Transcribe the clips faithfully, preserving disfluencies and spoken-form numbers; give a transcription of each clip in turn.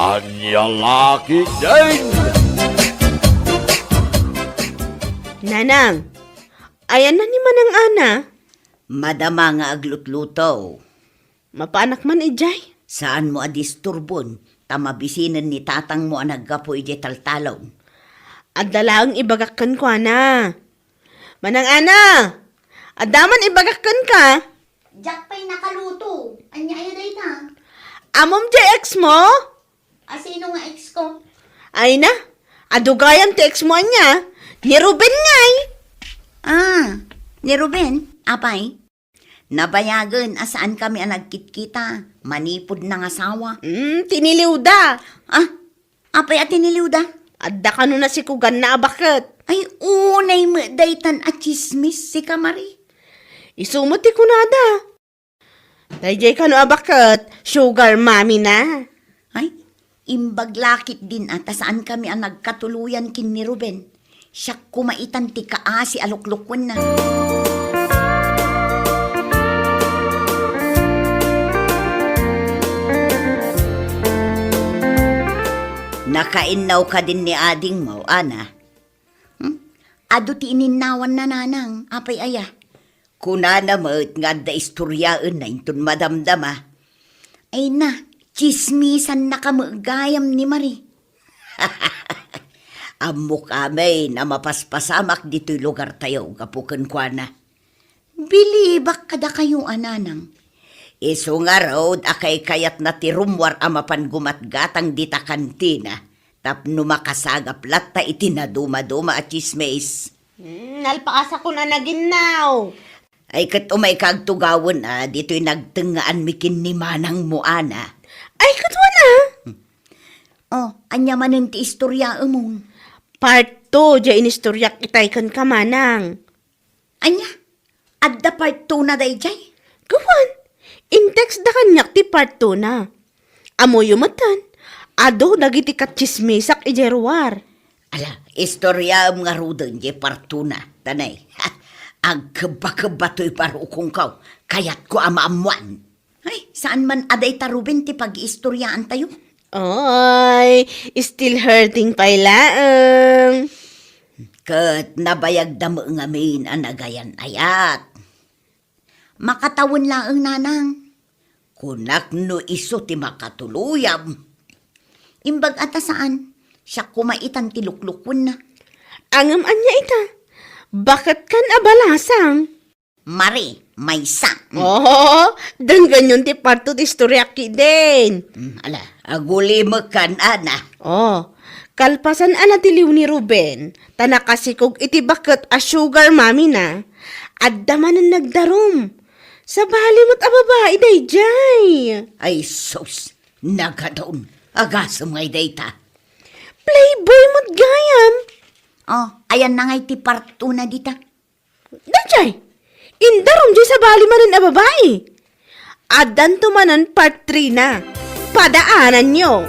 Ania la ketdin? Nanang, ayanna ni Manang Ana? Madama nga aglutluto. Mapaanak man idiay? Saanmo a disturbon, ta mabisinen ni tatangmo a naggapu idiay taltalon. Adda laeng ibagak kenkuana. Manang Ana, adda man ibagak kenka? Diak pay nakaluto. Ania aya dayta? Ammom diay ex mo? A, sino nga ex ko? Ay na, adu gayam ti ex mo ania? Ni Ruben ngay. Ah, ni Ruben? Apay? Nabayagen a saan kami a nagkitkita. Manipud nangasawa. Mm, tiniliwda. Ah, apay a tiniliwda? Adda kano nasikuganna a baket. Ay, unay met daytan a tsismis, sika, Mari. Isu met ti kunada. Daydiay kano a baket, sugar mommy na. Ay, imbag la ketdin a ta saan kami a nagkatuloyan ken ni Ruben. Siak koma itan ti kaasi a luklukuenna. Nakainnaw kadin ni adingmo, Ana? Hmm? Adu ti ininnawanna, Nanang. Apay aya? Kunana met nga adda istoriaenna inton madamdama. Ay na, tsismisannaka met gayam ni Mari. Ammok amin a mapaspasamak ditoy lugartayo gapu kenkuana. Bilibak kadakayo a nanang. Isu ngarud a kaykayatna ti rummuar a mapan gumatgatang dita kantina tapno makasagap latta iti nadumaduma a tsismis. Hmm, nalpaasakon a naginnaw. Ay, ket umayka agtugawen a ditoy nagtengngaanmi ken ni manangmo, Ana. Ay, ket wen a? Oh, ania manen ti istoriaemon? Part two, diay inistoriak itay kenka, manang. Ania? Adda part two na daydiay? Gapuan, in-text da kaniak ti part two na. Ammoyo metten, adu dagiti katsismisak idiay ruar. Ala, istoriaem ngaruden diay part two na, ta nay. Agkebba-kebba toy barukongko, kayatko a maammoan. Ay, saan man a dayta Ruben ti pagiistoriaantayo? Oy, still hurting pay laeng. Ket nabayagda met ngamin a nagayan-ayat. Makatawen laeng, nanang. Kunak no isu ti makatuloyam. Imbag a ta saan, siak koma itan ti luklukuenna. Ngem ania ita? Baketkan a balasang? Mari, maysa. Mm. Oh, denggenyon ti part two ti istoriak ketdin. Mm, ala, agulimekan, Ana. Oh, kalpasan a natiliw ni Ruben, ta nakasikog iti baket a sugar mommy na, adda manen nagdarum. Sabali met a babai daydiay. Ay, sus, nagadun. Agasem ngay dayta. Playboy met gayam. Oh, ayanna ngay ti part two na dita. Daydiay, indarum diay sabali manen a babai. Addanto manen part three na. Padaananyo.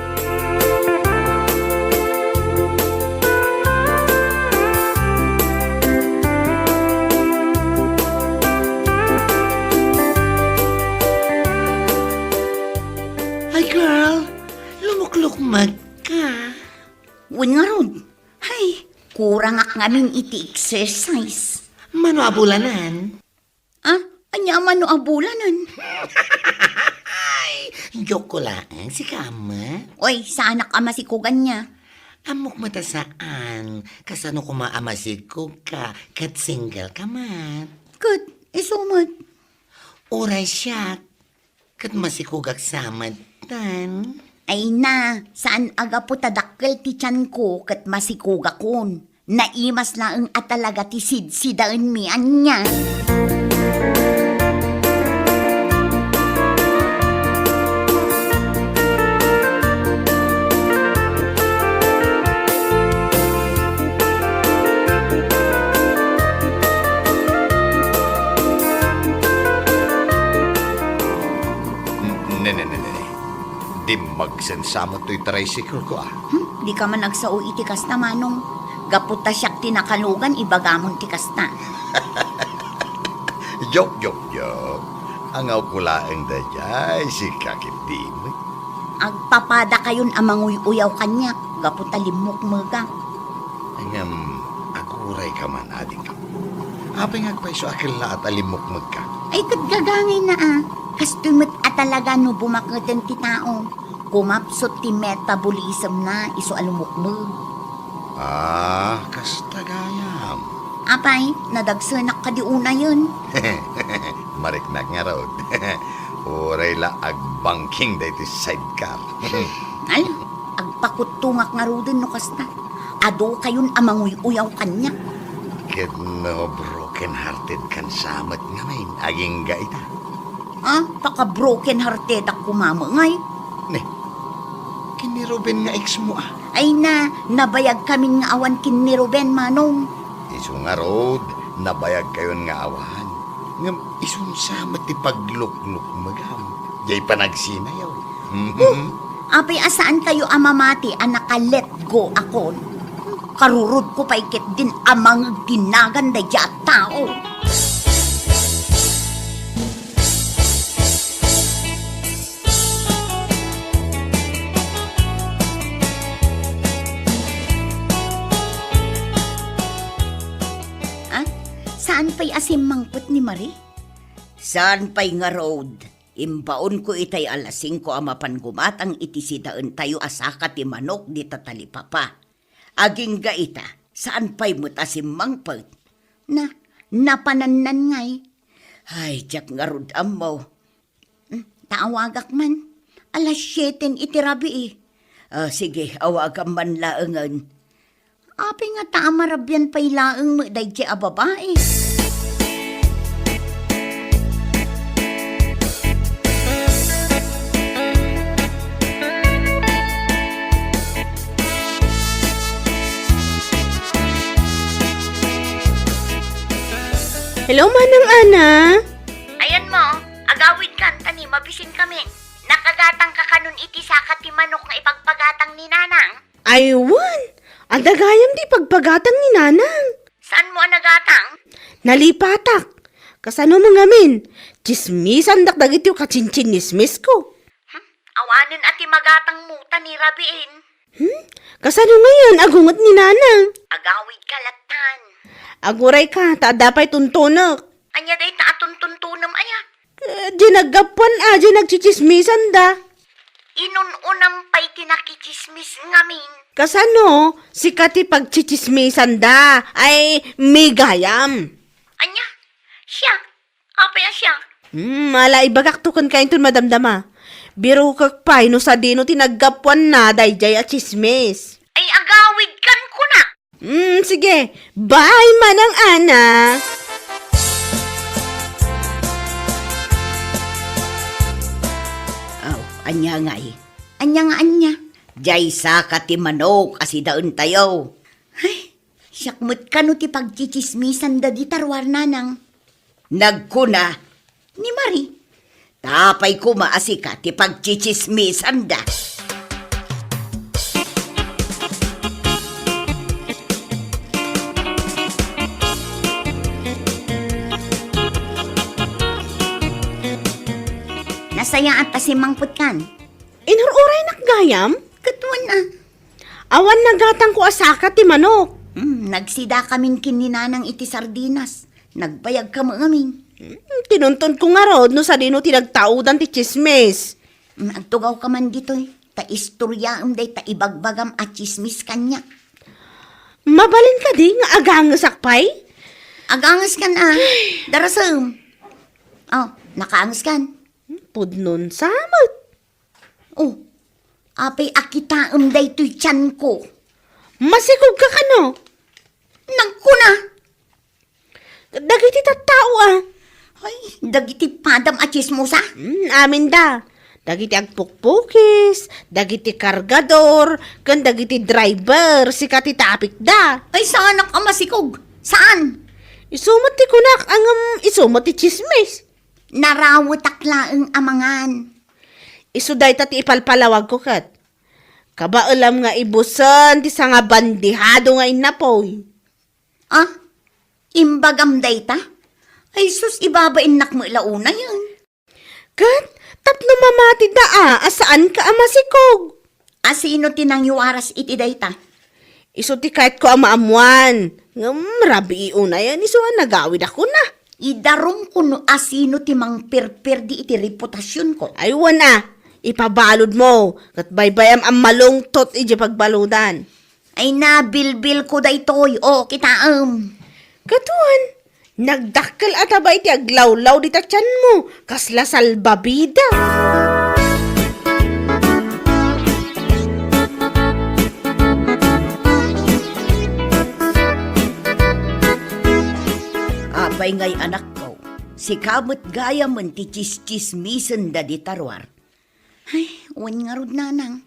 Ay, girl, lumuklukmeg ka. Wen ngarud. Hay, kurangak ngamin iti exercise. Mano a bulanen? Ah, ania a mano a bulanen? Ay, joke ko laeng, sika, Ama. Oy, saanak a masikog ania. Ammok met a saan, kasano koma a masikog ka, ket single ka met. Ket, isu met. Uray siak, ket masikogak sa metten. Ay na, saan a gapu ta dakkel ti tianko ket masikogakon. Naimas laeng a talaga ti sidsidaenmi ania. Ne, ne, ne, ne, ne. Dimmagsen sa met toy tricycle ko, ah. Hmm, dika man agsao iti kasta, Manong. Gapu ta siak ti nakalugan, ibagamon ti kasta. Joke, joke, joke. Angawko laeng daydiay, sika ketdi met. Agpapadakayon a manguy-uyaw kaniak gapu ta limmukmegak. Ngem, agurayka man, adingko. Apay nga agpayso a kellaat a limmukmegka? Ay, ket gagangayna a. Kastoy met a talaga no bumaketen ti tao. Kumapsut ti metabolismna isu a lumukmeg. Ah, kasta gayam. Apay, nadagsenak kadi unayen? Mariknak ngarud. Uray la agbangking daytoy sidecar. Ala, agpakuttongak ngaruden no kasta. Adu kayon a manguy-uyaw kaniak. Ket no broken-hearted kan sa met ngamin, agingga ita. Ah, paka-broken-heartedak koma met ngay. Ne, ken ni Ruben nga ex mo, ah. Ay na, nabayag kamin nga awan ken ni Ruben, Manong. Isu ngarud, nabayag kayon nga awan. Ngem isun sa met ti pagluknukmegam. Jay panagsinayaw. Mhm. Apay a saan kayo a mamati a naka-let go akon? Karurod ko pay ket din a mangeg ti nagan daydiay a tao. Ah, saan pay a simmangpet ni Marie? Saan pay ngarud? Imbaonko itay alas singko a mapan gumatang iti sidaentayo a saka ti manok dita talipapa. Agingga ita, saan pay met a simmangpet? Na, napanannan ngay. Ay, diak ngarud ammo. Hmm, ta awagak man. Alas siete iti rabii. Ah, sige, awagam man laengen. Apay ngata a marabian pay laeng met daydiay a babai? Hello, Manang Ana. Ayan mo, agawid kan tani, mabisin kami. Nakagatang ka kanon iti saka ti manok nga ipagpagatang ni Nanang? Ay, wen! Adda gayam ti pagpagatang ni Nanang. Saan mo a nagatang? Nalipatak. Kasano mo ngamin? Tsismisandak dagiti kacinchinnismisko. Hmm? Awanen a ti magatang mo ta ni rabiin. Hmm? Kasano ngayon? Agunget ni Nanang. Agawid ka latan. Aguray ka, ta adda pay tuntunek. Anya day ta atuntuntunem aya? Eh, di naggapuan a, di nagtsitsismisan da. Inun-unam pay ti nakitsismis ngamin. Kasano? Sika ti pagtsitsismisan da. Ay, migayam. Anya? Siya? Apay a siya? Hmm, ala, ibagak to ken kainton madamdama. Birokek pay no sadino ti naggapuanna daydiay a tsismis. Ay, agawid kan kuna. Hmm, sige. Bye, Manang Ana. Aw, ania ngay? Ania nga ania? Diay saka ti manok a sidaentayo. Ay, siak met kano ti pagtsitsismisan da dita ruar, Nanang. Nagkuna ni Marie. Apay koma a sika ti pagtsitsismisanda. Nasayaat a simmangpetkan. Inur-uraynak gayam? Ket wen a. Awan nagatangko a saka ti manok. Hmm, nagsidakamin ken ni Nanang iti sardinas. Nagbayagka met ngamin. Hmm, tinuntonko ngarud no sadino ti nagtaudan ti tsismis. Hmm, agtugawka man ditoy. Ta istoryaem dayta ibagbagam a tsismis kaniak. Mabalin kadi nga agangesak pay? Agangeskan a. Darasem. Oh, nakaangeskan. Hmm, pudnon sa met. Oh, apay a kitaem daytoy tianko. Masikogka kano? Nagkuna. Dagiti tattao a. Ay, dagiti padam a tsismosa? Hmm, aminda. Dagiti agpukpukis, dagiti kargador, ken dagiti driver, sika ti tapikda. Ay, saanak a masikog. Saan? Isu met ti kunak, ngem isu met ti tsismis. Narawetak laeng a mangan. Isu dayta ti ipalpalawagko ket. Kabaelam nga ibusen ti sangabandihado nga innapoy. Ah, imbagam dayta? Ay sus, ibabainnak met la unayen. Ket, Tapno mamatida a, a saanka a masikog. A sino ti nangiwaras iti dayta? Isu ti kayatko a maammuan. Ngem rabii unayen isu a nagawidakon a. Idarumko no a sino ti mangperperdi iti reputasionko. Ay, wen a, ipabaludmo, ket baybay-am a malungtot idiay pagbaludan. Ay, nabilbilko daytoy, o, kitaem. Ket wen, nagdakkel a taba iti aglawlaw dita tianmo, kasla salbabida. Apay ngay, anakko, sika met gayamen ti tsistsismisen dagiti ruar. Ay, wen ngarud, nanang.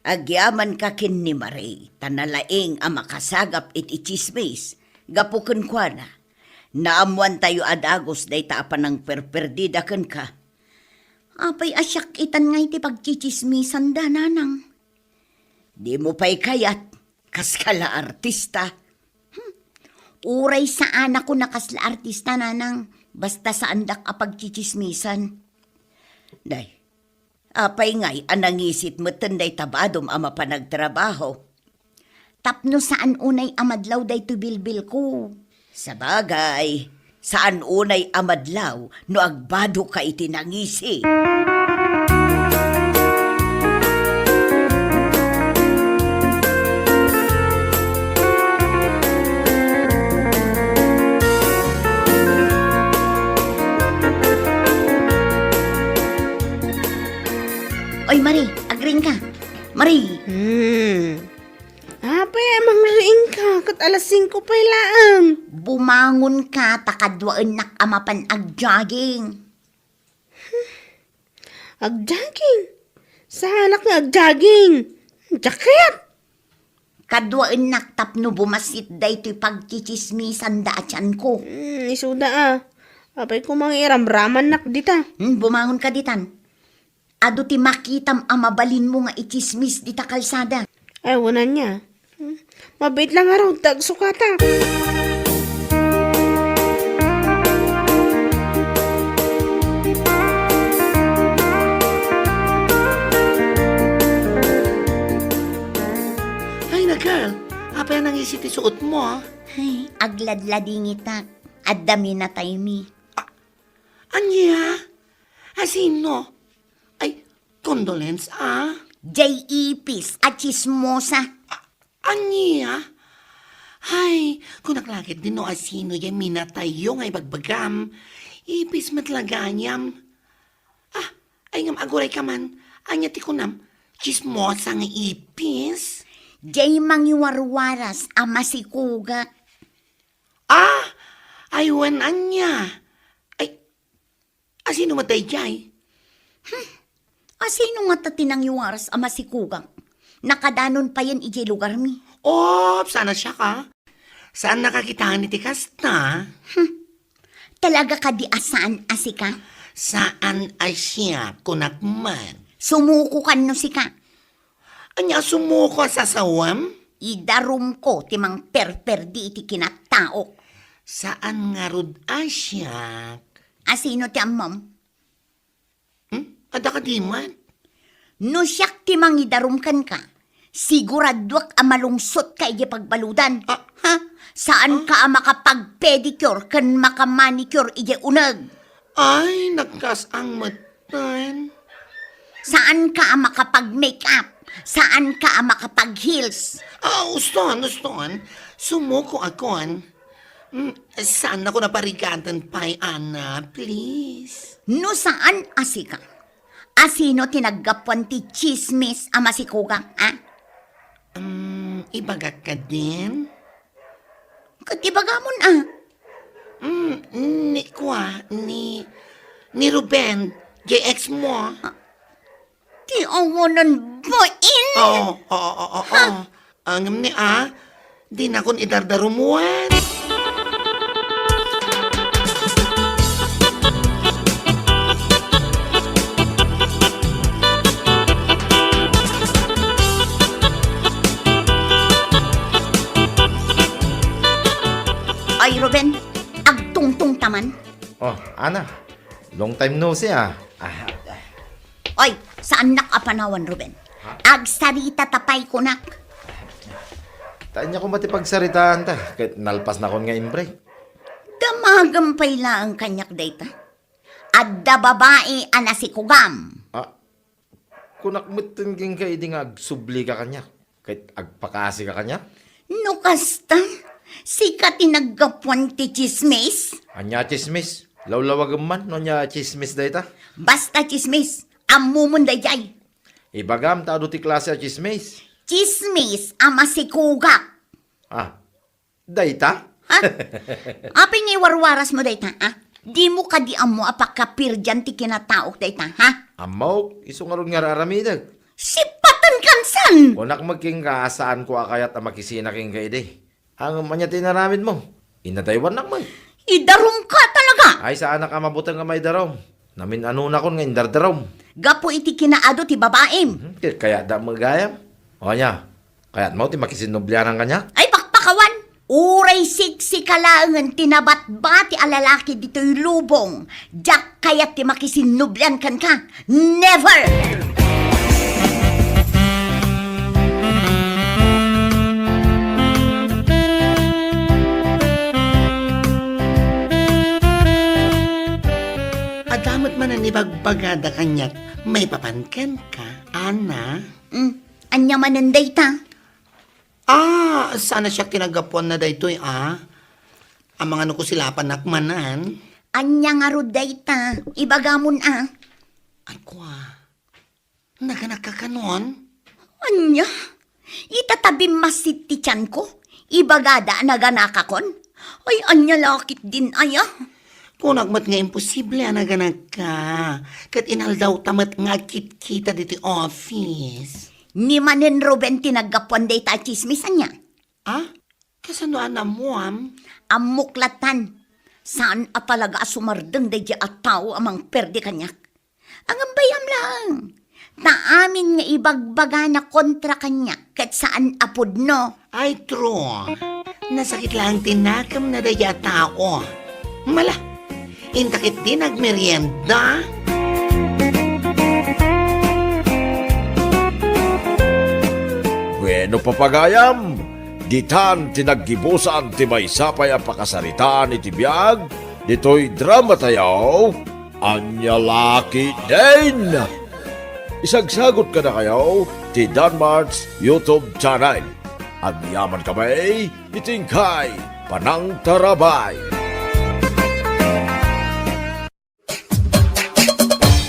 Agyamanka ken ni Marie, ta nalaing a makasagap iti tsismis, gapu kenkuana. Naammoantayo a dagus dayta a panangperperdida kenka. Apay a siak itan nga iti pagtsitsismisanda, nanang? Dimo pay kayat, kaskala artista. Hmm. Uray saanakon a kasla artista, nanang, basta saandak a pagtsitsismisan. Day, apay ngay a nangisit metten dayta badom a mapanagtrabaho? Tapno saan unay a madlaw daytoy bilbilko. Sabagay, saan unay a madlaw no agbadoka iti nangisi. Oy, Marie, agriingka. Marie. Hmm. Apay a mangriingka, ket alas singko pay laeng. Bumangonka ta kaduaennak a mapan agjogging. Agjogging? Saanak nga agjogging? Jacket? Kaduaennak tapno bumassit daytoy pagtsitsismisanda a tianko. Hmm, isuda a. Apay koma nga iramramannak dita. Hmm, bumangonka ditan. Adu ti makitam a mabalinmo nga itsismis dita kalsada. Ay, wen ania. Hmm, mabiit la ngarud ta agsukatak. Ay, nagal. Apay a nangisi ti suotmo, a? Ay, agladladingitak. Adda minataymi. A-, ania? A sino? Ay, condolence, a? Jay Ipis a tsismosa. A-, ania? Ay, kunak la ketdi no a sino jay minatayyo nga ibagbagam. Ipis met la gayam. A, ay ngem agurayka man. Ania ti kunam? Tsismosa nga ipis? Jay mangiwarwaras a masikugak. A, ay wen ania? Ay, a sino met daydiay? Hmm, a sino ngata ti nangiwaras a masikugak? Nakadanon payen idiay lugarmi. Op, saan a siak, a? Saannaka kitaen iti kasta? Hmm. Talaga kadi a saan a sika? Saan a siak, kunak man. Sumukokan no sika. Ania a sumuko a sasawem? Idarumko ti mangperperdi iti kinataok. Saan ngarud a siak? A sino ti ammom? Hmm? Adda kadi met? No siak ti mangidarum kenka, siguraduak a malungsotka idiay pagbaludan. A. Ha? Saanka a makapag-pedicure ken maka-manicure idiay uneg. Ay, nagkas-ang metten. Saanka a makapag-makeup. Saanka a makapag-heels. A, uston, uston. Sumukokakon. Mm, saannakon a parigaten pay, Ana, please. No saan a sika, a sino ti naggapuan ti tsismis a masikugak, a? Mm, ibagak kadin? Ket ibagamon, a? Mm, ni, kua, ni, ni Ruben, jay ex mo. A, ti awanan bain? Oo, oo, oo, oo. Ha? Ngem ni, a, dinakon idardarumuen. Ay, Ruben, agtungtong ta man. Oh, Ana, long time no see, a. Ah, Oy, saannak a panawan, Ruben. Ha? Agsarita ta pay kunak. Ta ania koma ti pagsaritaanta, ket nalpasnakon nga imbreak. Damagem pay laeng kaniak dayta. Adda babai a nasikugam. Ah, kunak metten kenka idi nga agsublika kaniak, ket agpakasika kaniak? No kasta, sika ti naggapuan ti tsismis? Ania a tsismis? Lawlawagem man no ania a tsismis dayta. Basta tsismis, ammomon daydiay. Ibagam ta adu ti klase a tsismis. Tsismis a masikugak. Ah, dayta? Ha? Apay nga iwarwarasmo dayta, a? Dimo kadi ammo a pakapirdian ti kinataok dayta, ha? Ammok, isu ngarud nga ar-aramidek. Sipatenkan san! Kunak met kenka, saanko a kayat a makisina kenka idi. Ngem ania ti inaramidmo? Inadaywannak met. Idarumka talaga! Ay, saanak a mabuteng a maidarum. Namin-anonakon nga indardarum. Gapu iti kinaadu ti babaim. Mhm, ket kayatda met gayam. O ania? Kayatmo ti makisinnublianan kaniak? Ay, pakpakawan! Uray siksika laengen ti nabatbati a lalaki ditoy lubong, diak kayat ti makisinnublian kenka. Never! Adda met manen ibagbagada kaniak maipapan kenka, Ana? Mm, ania manen dayta? Ah, saan a siak ti naggapuanna daytoy, a? Amangan no kusilapannak manen. Ania ngarud dayta? Ibagamon, a. Ay, kua. Naganakka kanon? Ania? Ita ta bimmassit ti tianko, ibagada a naganakakon? Ay, ania la ketdin aya? Kunak met nga imposible a naganakka. Ket inaldawta met nga agkitkita ditoy office. Ni manen Ruben ti naggapuan dayta a tsismis, ania? Ah? Kasano a naammoam? Ammok latan. Saan a talaga a sumardeng daydiay a tao a mangperde kaniak. Ngem bay-am laeng, ta amin nga ibagbagana kontra kaniak ket saan a pudno. Ay, true. Nasakit laeng ti nakemna daydiay a tao. Mala, inta ketdi nagmerienda. Bueno, papagayam, ditan ti naggibusan ti maysa pay a pakasaritaan iti biag ditoy dramatayo. Ania la ketdin? Isagsagut kadakayo ti Danmart's YouTube channel. Agyamankami iti inkay panangtarabay.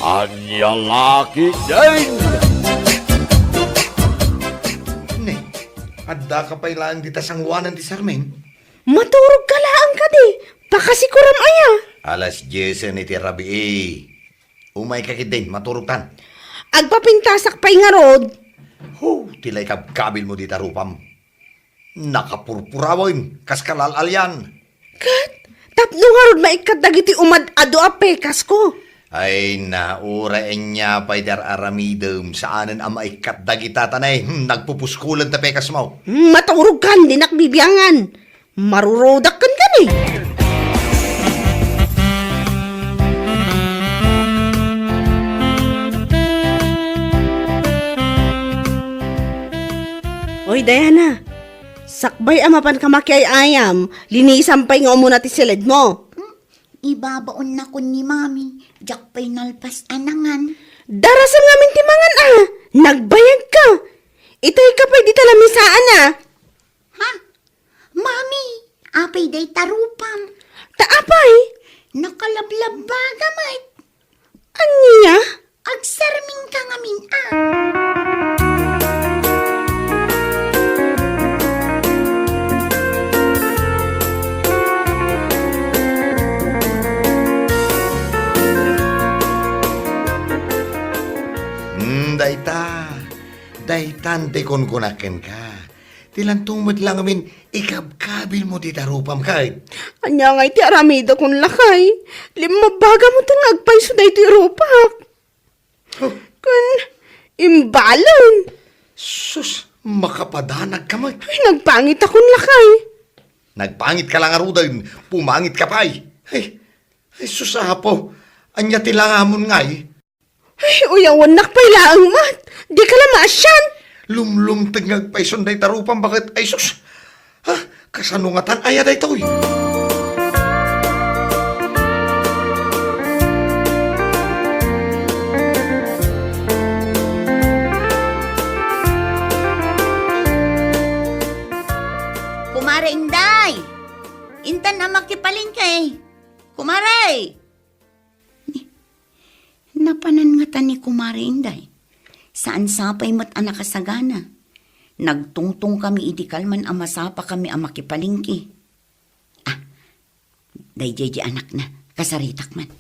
Ania la ketdin? Ne, addaka pay laeng dita sangoanan ti sarming? Maturogka laeng kadi, pakasikuram aya? Alas diesen iti rabii. Umayka ketdin, maturogtan. Agpapintasak pay ngarud. Ho, ti la ikabkabilmo dita rupam. Nakapurpurawen, kas kalal-alian. Ket, tapno ngarud maikkat dagiti umad-adu a pekasko. Ay na, uray ania pay ti ar-aramidem, saanen a maikkat dagita ta nay, hmm, nagpupuskulen ti pekasmo. Hmm, maturogkan, dinak bibiangan. Marurodak kenka ni. Oy, Diana, sakbay a mapanka makiay-ayam, linisam pay nga umuna ti siledmo. Hmm? Ibabaonnakon ni Mami, diak pay nalpas a nangan. Darasem ngamin ti mangan a, nagbayagka. Itayka pay dita lamisaan a. Ha? Mami, apay dayta rupam? Ta apay? Nakalablabbaga met. Ania? Agsarmingka ngamin a. Hmm, dayta. Daytan ti kunkunak kenka. Ti lantong met la ngamin ikabkabilmo dita rupam ket. Ania ngay ti aramidakon lakay? Limmabagam met nga agpayso daytoy rupak. Oh. Kun imbalon. Sus, makapadanagka met. Ay, nagpangitakon lakay. Nagpangitka la ngaruden, pumangitka pay. Ay, ay, sus, Apo, ania ti langamon ngay? Ay, uyawannak pay laeng met. Dika la maasian. Lumlumteg nga agpayson dayta rupam baket, ay sus! Ha? Kasano ngatan aya daytoy? Kumare Inday! Intan a makipalengke! Kumare! Napanan ngata ni Kumare Inday. Saan sa pay met a nakasagana. Nagtungtong kami idi kalman a masapa kami a makipalengke. Ah, daydiay di anakna. Kasaritak man.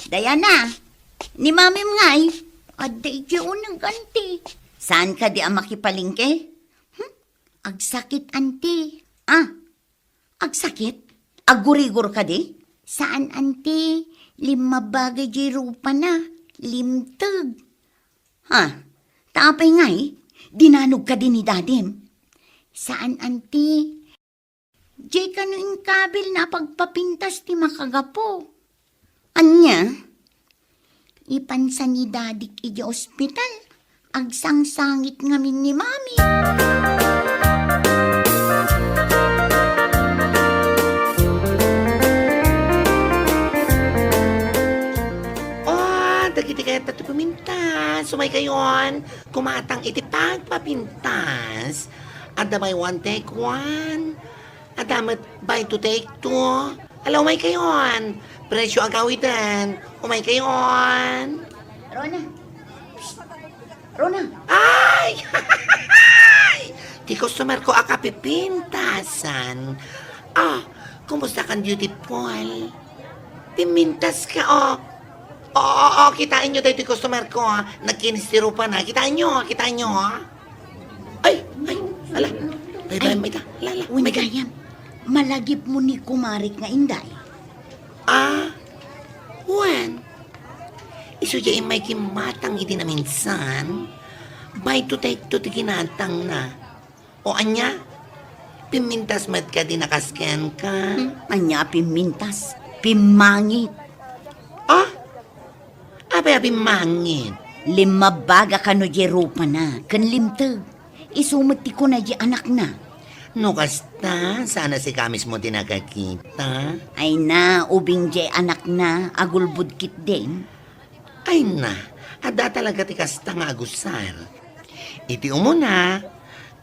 Diana, ni mamim ngay. Adda idiay uneg, anti. Saan kadi a makipalengke? Hmm? Agsakit, anti. Ah, agsakit? Aggurigor kadi? Saan, anti. Limmabaga diay rupana. Limteg. Ha? Ta apay ngay? Dinanog kadi ni dadim? Saan, anti. Diay kano inkabilna a pagpapintas ti makagapu. Ania? Ipansa ni dadik idiay ospital, agsangsangit ngamin ni mami. Oh, dagiti kayat ti pumintas, umaykayon. Kumatang iti pagpapintas. Adda buy one, take one. Adda met buy two, take two. Ala, umaykayon. Presyo agawiden. Umaykayon. Rona. Rona. Ay! Ti customer ko a kapipintasan. Ah, kumusta kan, beautiful? Pimintas ka, oh. Oo, oo, kitaenyo daytoy customer ko, ah. Nagkinis ti rupana. Kitaenyo, ah, kitaenyo, ah. Ay, ay, ala. Bye-bye, ay, mayta. Ala, ala, wen mayta. Gayam, malagipmo ni kumarek nga Inday. Ah, wen. Isu diay immay kimmatang iti naminsan. Buy two, take two ti kinatangna. O ania? Pimmintas met kadi a kas kenka? Hmm, ania a pimmintas? Pimmangit. Ah? Apay a pimmangit? Limmabaga kano diay rupana ken limteg. Isu met ti kuna diay anakna. No kasta, saan a sika mismo ti nakakita? Ay na, ubing diay anakna, agulbod ketdin. Ay na, adda talaga ti kasta nga agusar. Iti umuna,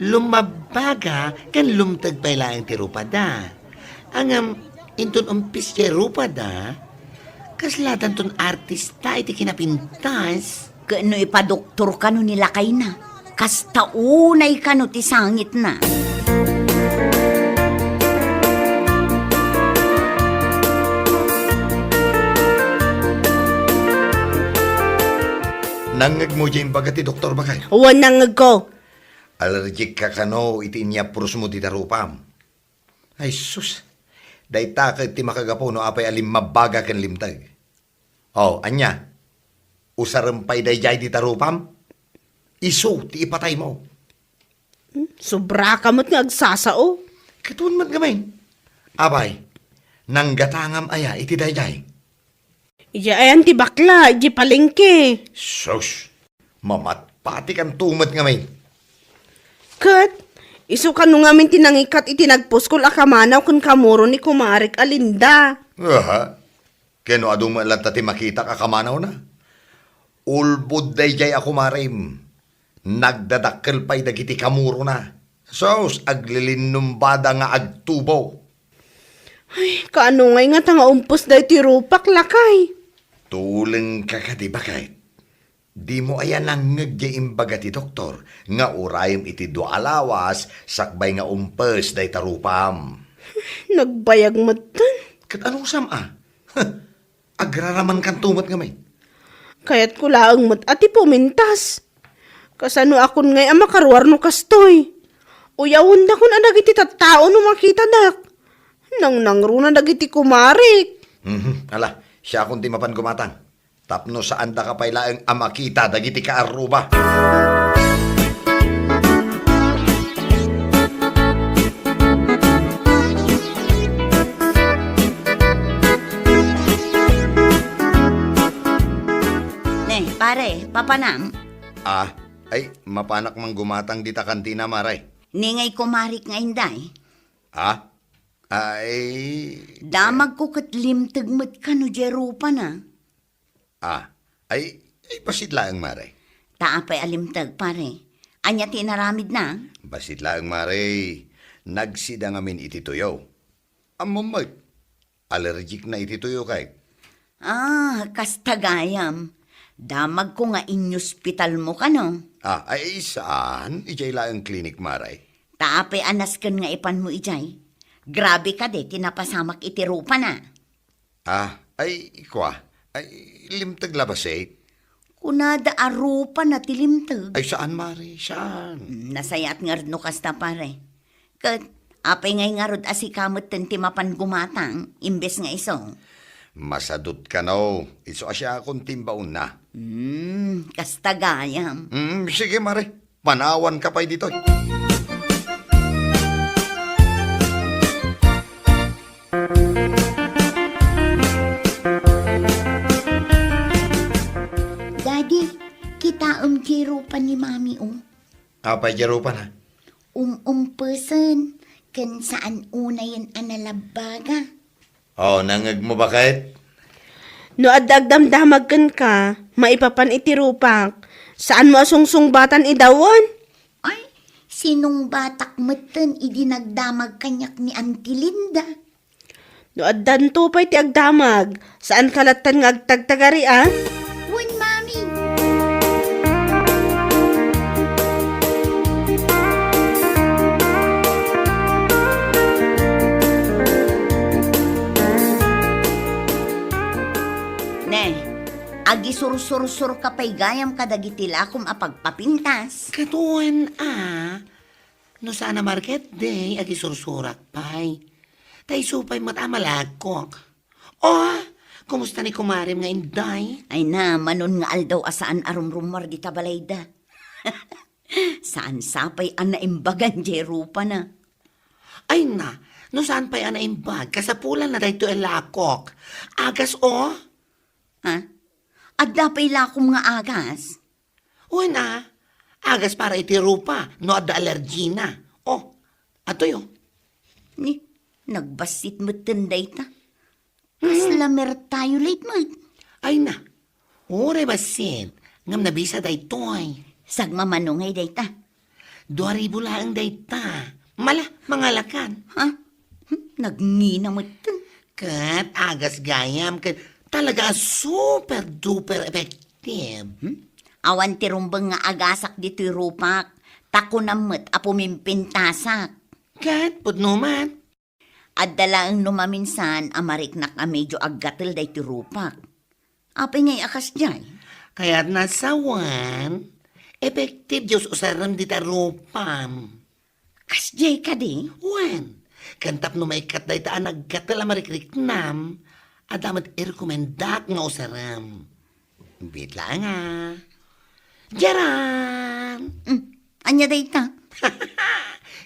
lummabaga ken lumteg pay laeng ti rupada. Ngem inton umpis diay rupada, kaslatanton artista iti kinapintas. Ket no ipadoktor kano ni lakayna, kasta unay kano ti sangitna. Nangngegmo diay imbaga ti doktor, baket? Wen, nangngegko. Allergic ka kano iti inyaprusmo dita rupam? Ay sus, dayta ket ti makagapu no apay a limmabaga ken limteg. O, ania? Usarem pay daydiay dita rupam? Isu ti ipataymo. Hmm, sobraka met nga agsasao. Ket wen met ngamin. Apay, nanggatangam aya iti daydiay? Idiay ayan ti bakla, idiay palengke. Sus! Mamatpatikanto met ngamin. Ket, isu kano ngamin ti nangikat iti nagpuskol a kamanaw ken kamuro ni kumarek a Linda. Aha. Ken no adu met latta ti makitak a kamanawna. Ulbod daydiay a kumarem. Nagdadakkel pay dagiti kamurona. Sus, aglilinnumbada nga agtubo. Ay, kaano ngay ngata nga umpes daytoy rupak, lakay? Tulengka kadi, baket? Dimo aya nangngeg diay imbaga ti doktor nga urayem iti dua a lawas sakbay nga umpes dayta rupam? Nagbayag metten. Ket anusam a? Agraramankanto met ngamin. Kayatko laeng met a ti pumintas. Kasanoakon ngay a makaruar no kastoy? Uyawendakon a dagiti tattao no makitadak. Nangnangruna dagiti kumarek. Mhm. Ala, siakon ti mapan gumatang. Tapno saandaka pay laeng a makita dagiti kaarruba. Ne, pare, Papanam? Ah, ay, mapanak man gumatang dita kantina, Mare. Ni ngay kumarik nga inday? Ah? Ay, damagko ket limteg met kano diay rupana. Ah, ay, ay, bassit laeng, Mare. Ta apay a limteg, pare? Ania ti inaramidna? Bassit laeng, Mare. Nagsida ngamin iti tuyo. Ammom met, allergic na iti tuyo kay. Ah, kasta gayam. Damagko nga inyospitalmo kano. Ah, ay, saan? Idiay laeng klinik, Mare. Ta apay a nasken nga ipanmo idiay? Grabe kadi ti napasamak iti rupana. Ah, ay, kua. Ay, limteg la bassit? Kunada a rupana ti limteg. Ay, saan, Mare? Saan? Hmm, nasayaat ngarud no kasta, pare. Ket, apay ngay ngarud a sika metten ti mapan gumatang, imbes nga isu? Masadut kano, isu a siakon ti imbaonna. Hmm, kasta gayam. Hmm, sige, Mare. Panawanka pay ditoy. Daddy, kitaem ti rupa ni Mami, o. Apay diay rupana? Um-umpesen, ken saan unayen a nalabbaga. O, nangngegmo baket? No adda agdamdamag kenka, maipapan iti rupak. Saanmo a sungsungbatan ida wen? Ay, sinungbatak metten idi nagdamag kaniak ni Auntie Linda. No addanto pay ti agdamag, saanka lattan nga agtagtagari, a? Wen, Mami. Ne, agisursursurka pay gayam kadagiti lakom a pagpapintas. Ket wen a, no saan a market day, agisursurak pay. Ta isu pay met a malakok. O, kumusta ni kumarem nga inday? Ay na, manon nga aldaw a saan a rumrummuar dita balayda. Saan sapay a naimbagan diay rupana. Ay na, no saan pay a naimbag, kasapulanna daytoy a lakok. Agas, o? Ha? Adda pay lakom nga agas? Wen a, agas para iti rupa no adda alergina. O, adtoy, o. Ni, nagbassit metten dayta. Kasla mertayo late met. Ay na, uray bassit, ngem nabisa daytoy. Sagmamano ngay dayta? Dua ribu laeng dayta. Mala, mangalakan. Ha? Hmm, nagngina metten. Ket agas gayam, ket talaga a super duper effective. Hmm? Awan ti rumbeng nga agasak ditoy rupak, ta kunam met a pumimpintasak. Ket pudno met. Adda laeng no maminsan a mariknak a medyo aggatel daytoy rupak. Apay ngay a kasdiay? Kayatna sawen, effective diay us-usarem dita rupam. Kasdiay kadi? Wen, ken tapno maikkat dayta a naggatel a marikriknam, adda met irekomendak nga usarem. Biit laeng a. Diaran! Hmm, ania dayta?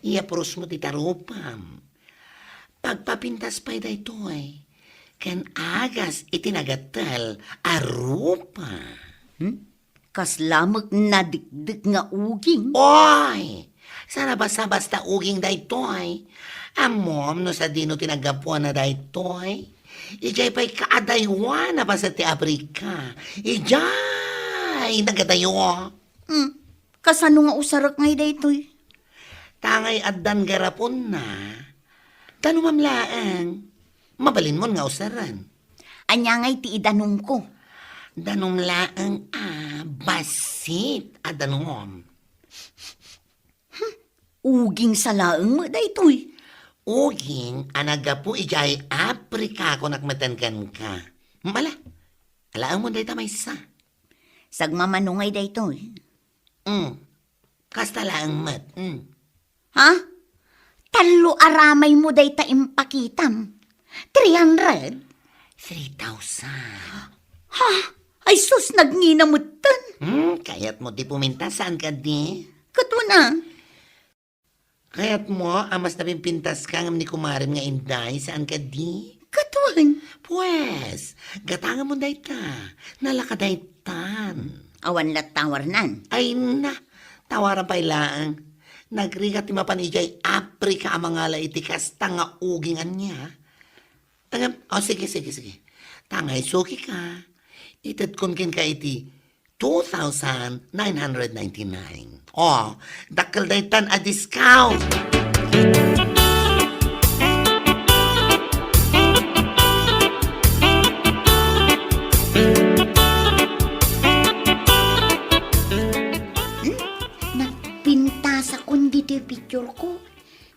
Iyaprusmo ti tarupam. Pagpapintas pay daytoy, ken agas iti nagatel a rupa. Hmm? Kasla met nadikdek nga uging. Oy! Saan a basta-basta uging daytoy. Ammom no sadino ti naggapuana daytoy? Idiay pay kaadaywan a paset ti Africa. Idiay nagadayo. Hmm. Kasano nga usarek ngay daytoy? Tangay addan garaponna. Danumam laeng. Mabalinmon nga usaren. Ania ngay ti idanumko? Danum laeng a bassit a danum. Hmm, uging sa laeng met daytoy. Uging a naggapu idiay Africa, kunak metten kenka. Mala, alaemon dayta maysa. Sagmamano ngay daytoy. Mm. Kasta laeng met. Mm. Ha? Tallo a ramaymo dayta impakitam. Three hundred? Three thousand. Ha? Ay sus, nagngina metten. Hmm, kayatmo ti pumintas, saan kadi? Ket wen a. Kayatmo a mas napimpintaska ngem ni kumarem nga inday, saan kadi? Ket wen. Pues, gatangamon dayta. Nalaka daytan. Awan la't tawarnan. Ay na, tawaran pay laeng. Nagrigat ti mapan idiay Africa a mangala iti kasta nga uging ania. Ngem, o, sige, sige, sige. Ta nga isuki ka, itedkon kenka iti two thousand nine hundred ninety-nine. O, dakkel daytan a discount. Hmm? Nagpintasakon ditoy picture ko.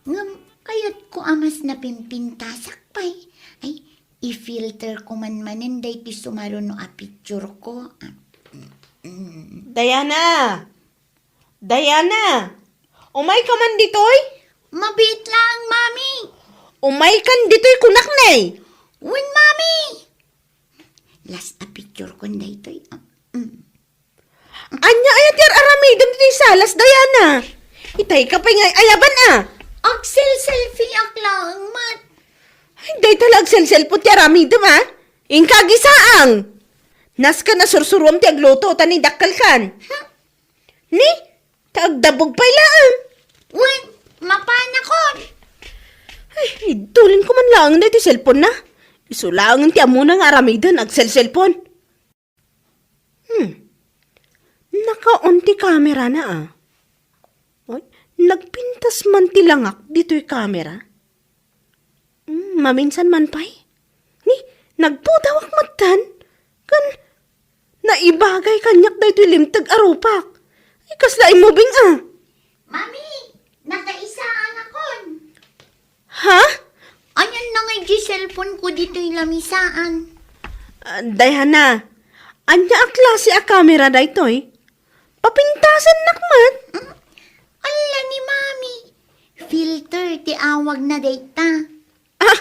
Ngem, kayatko a mas napimpintasak pay. Ay, i-filter ko man manen daytoy sumaruno a picture ko. Ah, mm, mm. Diana! Diana! Umayka man ditoy? Mabiit laeng, Mami. Umaykan ditoy kunak, ne. Wen, Mami. Last a picture kon daytoy. Ah, mm. Ania aya ti ar-aramidem ditoy salas, Diana? Itay ka pay nga ay-ayaban, a. Agsel-selfie-ak laeng met. Ay, dayta la agsel-cellphone ti aramidem, a. Inka agisaang. Nasken a sursuruam ti agluto, ta ni dakkelkan. Ni, ta agdabog pay laeng. Wen, mapanakon. Ay, idulinko man laeng daytoy cellphone na. Isu laeng ti ammona nga aramiden, agsel-cellphone. Hmm. Naka-on ti camera na, a. Oy, nagpintas man ti langak ditoy camera. Hmm, maminsan man pay. Ni, nagpudawak metten. Ken, naibagay kaniak daytoy limteg a rupak. Ay, kasla immubing, a. Mami, nakaisaan akon. Ha? Anian na ngay di cellphone ko ditoy lamisaan? Ah, Diana, ania a klase a camera daytoy? Papintasennak met. Mm, ala ni Mami. Filter ti awagna dayta. Ah,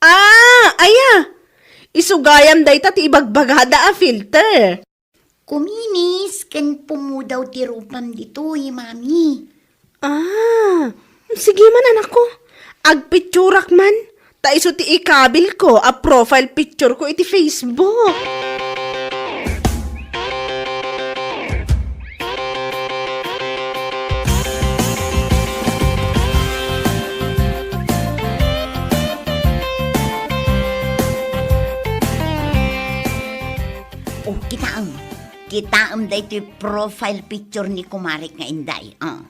ah, aya. Isu gayam dayta ti ibagbagada a filter. Kuminis ken pumudaw ti rupam ditoy, Mami. Ah, sige man, anakko. Agpicturak man. Ta isu ti ikabilko a profile picture ko iti Facebook. O, kitaem. Kitaem daytoy profile picture ni kumarek nga Inday. Ah.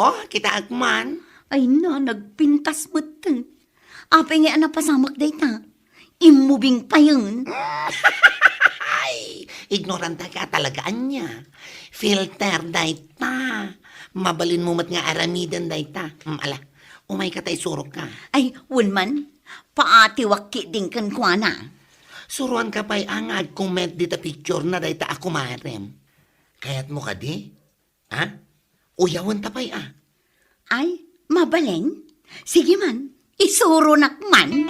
O, kitaek man. Ay na, nagpintas metten. Apay nga a napasamak dayta? Immubing payen. Ay, ignorante ka talaga, ania. Filter dayta. Mabalinmo met nga aramiden dayta. Hmm, ala, umayka ta isurok ka. Ay, wen man. Paatiwak ketdin kenkuana. Suroanka pay a nga agcomment dita picture na dayta a kumarem. Kayatmo kadi? Ha? Uyawenta pay a. Ay, mabalin? Sige man, isuronak man.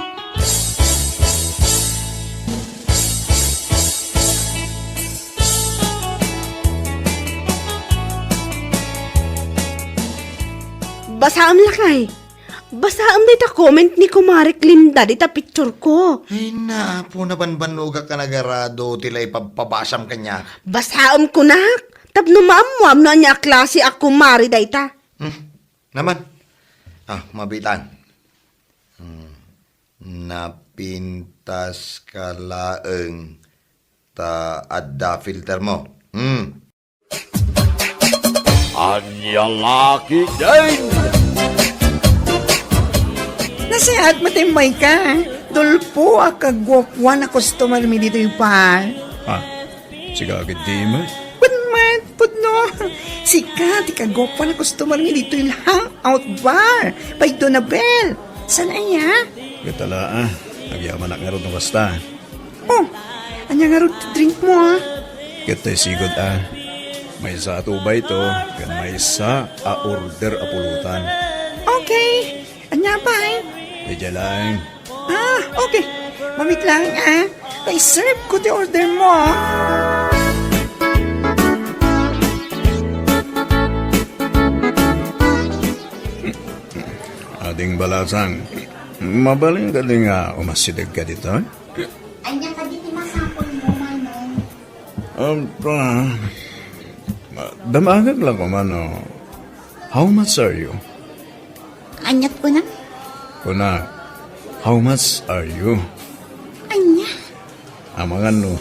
Basaem lakay. Basaem dayta comment ni Kumarek Linda dita picture ko. Ay, naapo, nabanbanogak a nagarado ti la ipabpabasam kaniak. Basaem kunak, tapno maammuam no ania a klase a kumare dayta. Hmm. Naman. Ah, mabitan. Hmm. Napintas ka laeng ta adda filter mo. Hmm. Ania nga ketdin? Nasayaat met ti immayka. Dulpo a kaguapuan a customer mi ditoy bar. Ah, sika ketdi met? Wen met, pudno. Sika ti kaguapuan a customer mi ditoy hangout bar. By Donabel. Saan aya? Ket ala, a. Agyamanak ngarud no kasta. Oh, ania ngarud ti drink mo, a? Ket tay sigud, a. Maysa a two by two, ken maysa a order a pulutan. Okay. Ania pay? Daydiay laeng. Ah, okay. Mamit laeng, a. Tay serve ko ti order mo, a. Ading balasang, mabalin kadi nga umasideg ka ditoy? Ania kadi ti masapul mo, Manong? Apa, Ah, damagek lang ko man, oh. How much are you? Aniat kunam? Kuna, how much are you? Ania? Amangan no,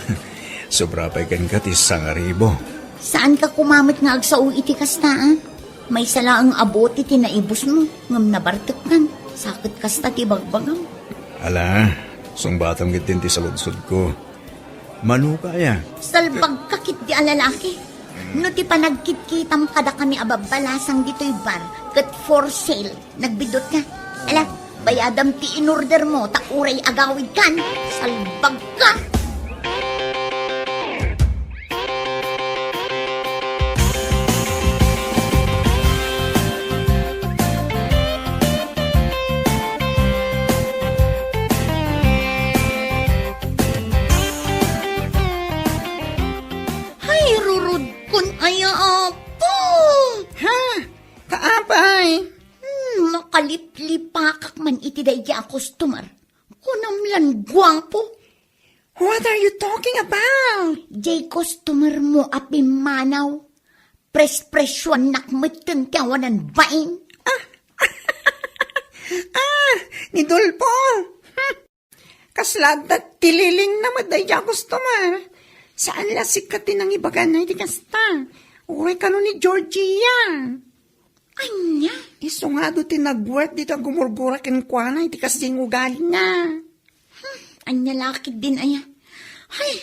sobra pay kenka ti sangaribo. Saan ka kumamet nga agsao iti kasta, ah? Maysa laeng a bote ti naibusmo, ngem nabartekkan. Sa ket kasta ti bagbagam. Ala, sungbatam ketdin ti saludsodko. Mano ka aya? Salbagka ketdi a lalaki. No ti panagkitkitam kadakami a babbalasang ditoy bar, ket for sale, nagbiddut ka. Ala, bayadam ti inorder mo, ta uray agawid kan. Salbagka! Hay, rurudkon aya, apo! Ha? Kaapay? Hmm, makaliplipakak man iti daydi a customer. Kunam lan guapo. What are you talking about? Jay customer mo a pimmanaw. Pres-presyuannak metten ti awanan bain. Ah! Ah! Ni Dolfo! Hmm. Kasla adda ti lilingna met daydi a customer. Saan la sika ti nangibagana iti kasta? Uray kano ni Georgia. Ania? Isu nga adu ti nagwork dita gumurgura kenkuana iti kasdiay nga ugalina. Hmm, ania la ketdin aya? Hay,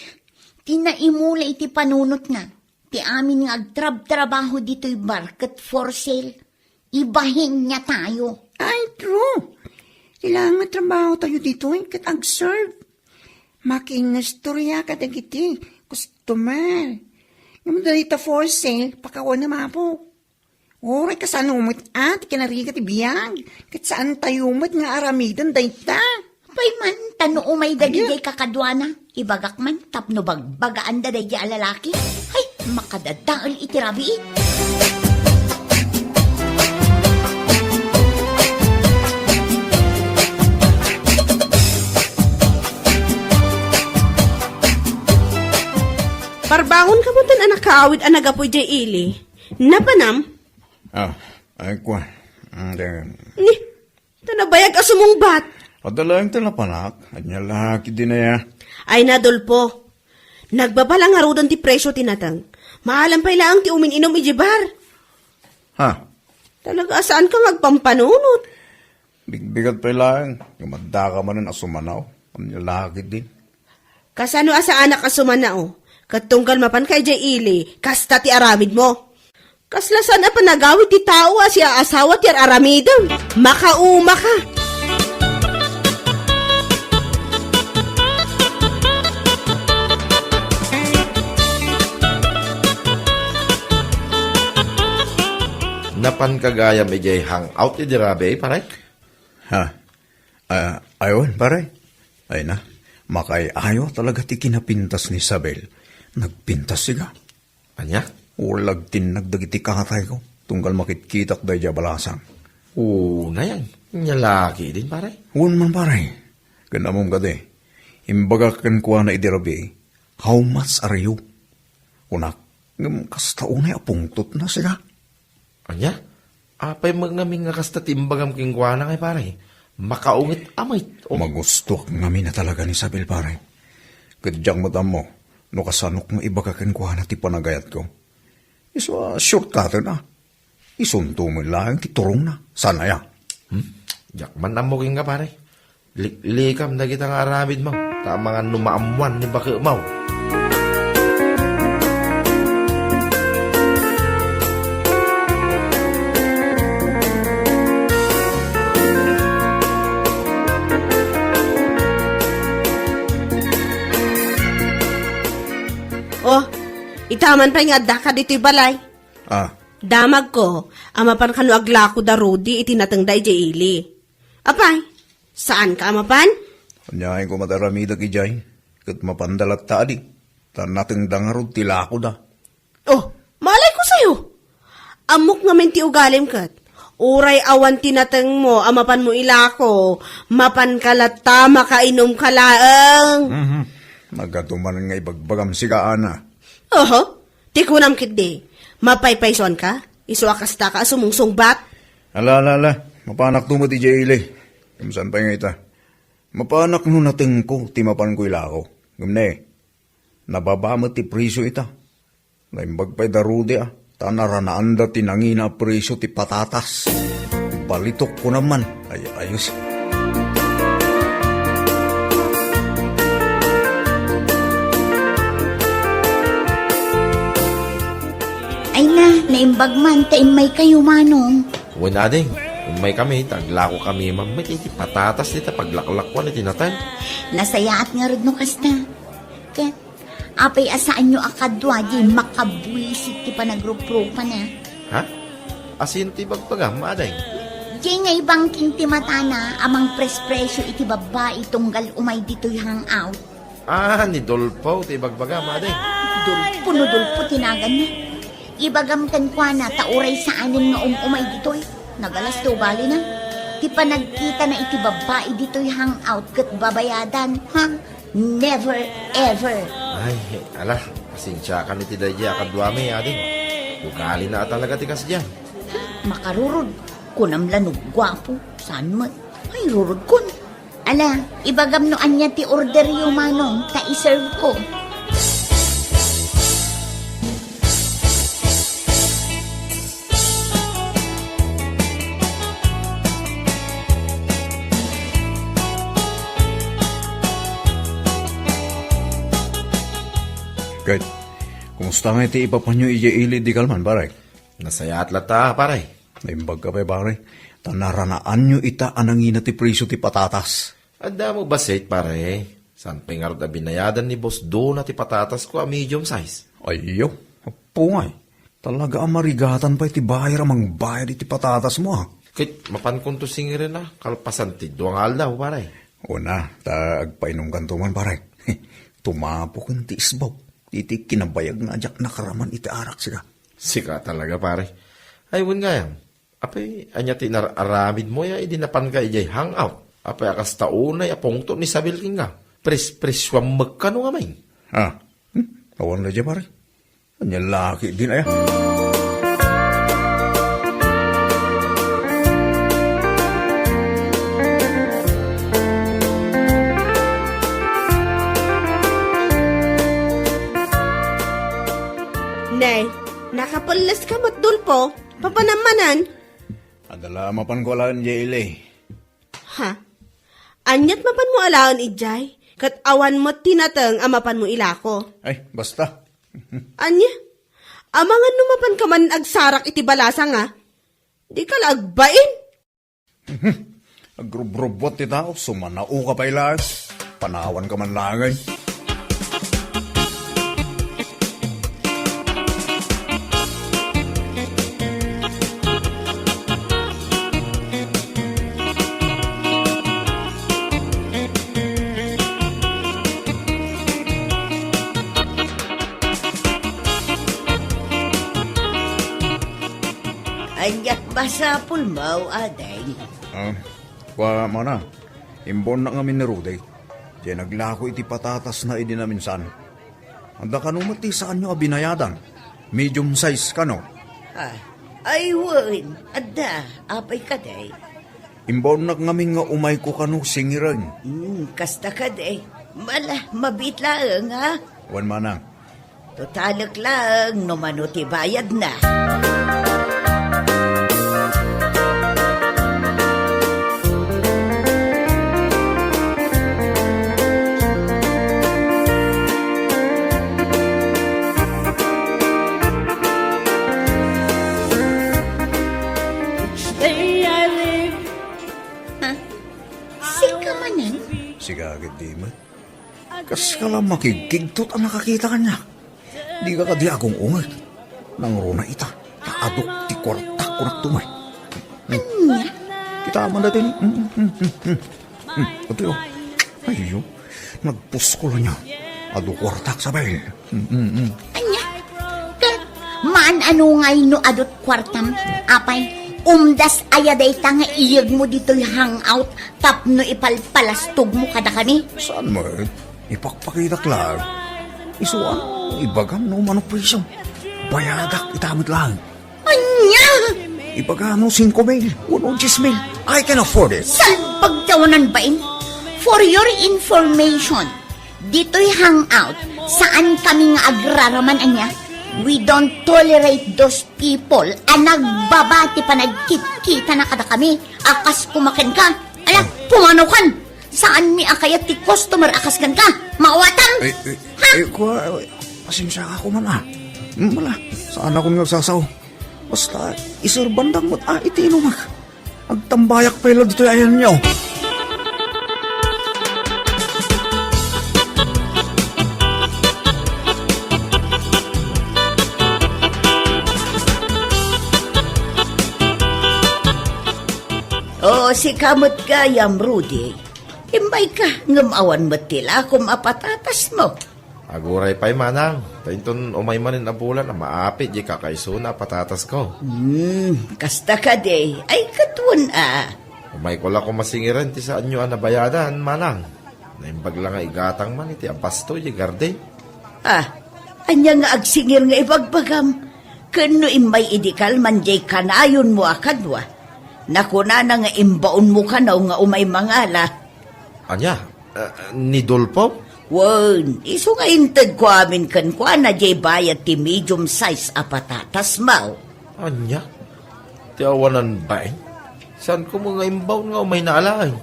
ti naimula iti panunotna, ti amin nga agtrabtrabaho ditoy bar ket for sale. Ibahinna tayo. Ay, true. Kailangan nga trabaho tayo ditoy ket agserve. Makiingistorya kadagiti customer. Ngem dayta for sale, pakawan na mapo. Uray kasano met a ti kinarigat ti biag, ket saan tayo met nga aramiden dayta. Apay man, ta no umay dagiti kakaduana, ibagak man tapno bagbagaanda daydi a lalaki. Hay, makadadael iti rabii. Parbangon ka metten a nakaawid a nagapuy jay ili. Napanam? Ah, ay, kwa. Mm, de- Ni, ta nabayag a sumungbat. Adda laeng ti napanak. Ania la ketdin aya? Ay, Adolfo. Nagbaba la ngaruden ti presio ti nateng. Maalam pay laeng ti umin-inum iti bar. Ha? Talaga a saan ka nga agpampanunot. Bigbigat pay laeng. Ngem adda ka manen a sumanaw. Ania la ketdin? Kasano a saanak a sumanaw? Ket tunggal mapan ka idiay ili, kasta ti aramid mo. Kasla saan a panagawid ti tao a siaasawa ti ar-aramidem. Makauma ka. Napan ka gayam idiay hangout idi rabii, pare? Ha? Ah, ay, wen, pare. Ay na, makaay-ayo talaga ti kinapintas ni Isabel. Nagpintas siga. Ania? Ulag tinnag dagiti katayko, tunggal makitkitak daydi a balasang. Oo, nayan. Ania la ketdin, pare? Wen man, pare. Ken ammom kadi, imbagak kenkuana idi rabii, "How much are you?" Kunak, ngem kasta unay a pungtotna siga. Ania? Apay met ngamin nga kasta ti imbagam kenkuana ngay, pare? Makaunget a met. Oh. Magustoak ngamin a talaga ni Isabel, pare. Ket diak met ammo no kasanok nga ibaga kenkuana ti panagayatko. Isu a shortcutten a. Isunto met laeng ti turongna. Saan aya? Hmm? Diak man ammo kenka, pare. Liklikam dagita nga aramidmo, ta amangan no maammoan ni baketmo. Oh, ita man pay nga addaka ditoy balay. Ah. Damagko a mapan kano aglako da Rudy iti natengda idiay ili. Apay, saanka a mapan? Aniayen ko met aramidek idiay, ket mapanda latta adi, ta natengda ngarud ti lakoda. Oh, malay ko sayo. Ammok ngamin ti ugalim ket. Uray awan ti natengmo a mapanmo ilako, mapanka latta, makainumka laeng. Mhm. Nagatuman nga ibagbagam siga, Ana. Oho, ti kunam ketdi. Mapaypaysuanka? Isu a kastaka a sumungsungbat? Ala, ala, ala. Mapanakto met idiay ili. Ngem saan pay nga ita. Mapanak no natengko ti mapanko ilako. Ngem ne, nababa met ti presio ita. Naimbag pay da Rudy, a, ta naranaanda ti nangina a presio ti patatas. Balitok kunam man. Ay, ayos. Ay na, naimbag man ta immaykayo, Manong. Wen, ading, immaykami, ta aglakokami man met iti patatas dita paglaklakuan iti nateng. Nasayaat ngarud no kasta. Ket, apay a saanyo a kadua diay makabuisit ti panagruprupan, a? Ha? Asino ti ibagbagam, ading? Diay nga ibangking ti matana a mangprespresyo iti babbai tunggal umay ditoy hangout. Ah, ni Dolpo ti ibagbagam, ading. Dolpo no Dolpo ti naganna. Ibagam kenkuana ta uray saanen nga um-umay ditoy. Nagalas ti ugalina. Ti panagkitana iti babbai ditoy hangout ket babayadan, ha? Never ever. Ay, ala, pasensiakan iti daydiay a kaduami, ading. Ugalina a talaga ti kasdiay. Makarurod, kunam la no guapo, saan met. Ay, rurodkon. Ala, ibagam no ania ti orderyo, Manong, ta iserveko. Ket, kumusta ngay ti ipapanyo idiay ili idi kalman, pare? Nasayaat latta, pare. Naimbag ka pay, pare. Ta naranaanyo ita a nangina ti presio ti patatas. Adda mo bassit, pare. Saan pay ngarud a binayadan ni Boss Dona ti patatasko a medium size? Ayyo, appo ngay. Talaga a marigatan pay ti buyer a mangbayad iti patatasmo, a. Ket mapankonto singiren a kalpasan ti dua nga aldaw, pare. Una, ta agpainumkanto man, pare. Tumapoken ti isbaw. Iti kinabayag nga diak nakaraman iti arak, sika. Sika talaga, pare. Ay, wen gayam. Apay, ania ti nar-aramidmo ya idi napanka idiay hangout? Apay a kasta unay a pungtot ni Isabel kenka? Pres-presuam met kano ngamin? Ha? Hmm? Awan na dia, pare. Ania laki din aya? Nay, nakapelles ka met, Dolpo. Papanam manen? Adda la mapanko alaen diay ili. Ha? Aniat mapanmo alaen idiay? Ket awan met ti nateng a mapanmo ilako. Ay, basta. Ania? Amangan no mapanka man agsarak iti balasang, a? Dika la agbain. Agrubrubuat ti tao, sumanaoka pay laeng. Panawanka man laeng. Aniat masapulmo, ading? Ah, kua, mana, imbaonnak ngamin ni Rudy. Diay naglako iti patatasna idi naminsan. Adda kano met ti saanyo a binayadan? Medium size kano? Ah, ay wen, adda. Apay kadi? Imbaonnak ngamin nga umayko kano singiren. Hmm, kasta kadi. Mala, mabiit laeng, ha? Wen, manang. Totalek laeng no mano ti bayadna. Each day I live. Ha? Sika manen? Sika, agid di met. Kaska la makigkigtot a nakakita kaniak. Dika kadi agung-unget. Nangruna ita. Ta aduk ti kuartak kunak tumay. Hmm. Ania? Kita man dati. Hmm, hmm, hmm, hmm, hmm. Hmm, ito yun. Ayyo. Nagpuskol niya. Adu kuartak, sabay. Hmm, hmm, hmm. Ania? Ket, maan ano ngay no adut kuartam? Apay, umdas aya dayta nga iyegmo ditoy hangout tapno ipalpalastogmo kadakami? Saan met? Ipakpakitak laeng. Isu ano, ibagam no mano presyo. Bayadak ita met laeng. Ania? Ibagam no singko mil, wenno dies mil. I can afford it. Salbag ti awanan bain. For your information, ditoy hangout, saan kami nga agraraman ania. We don't tolerate those people a nagbaba ti panagkitkitana kadakami a kas kumakenka. Ala, pumanaw kan. Saan mi a kayat ti customer a kas kenka? Maawatam? Eh, eh, Ha? eh, kua, eh, pasensia ka kuman, ah. Mm, wala, saan ako nga agsasao. Basta, iserbandak met, ah, iti inumak. Agtambayak pay la ditoy ayanyo. O, sika met gayam, Rudy. Immayka, ngem awan met ti lakom a patatasmo. Aguray pay, manang. Ta inton umay manen a bulan a maapit diay kakaisuna a patatasko. Hmm, kasta kadi. Ay, ket wen a. Umayko la koma singiren ti saanyo a nabayadan, manang. Naimbag la nga igatang man iti abasto diay garden. Ah, ania nga agsingir nga ibagbagam? Ken no immay idi kalman diay kanayonmo a kadua, nakunana nga imbaonmo kano nga umay mangala. Ania? Ah, ni Dolfo? Wen, isu nga intedko amin kenkuana diay bayad ti medium size a patatasmo. Ania? Ti awanan bain? Saanko met nga imbaon nga umayna a laeng?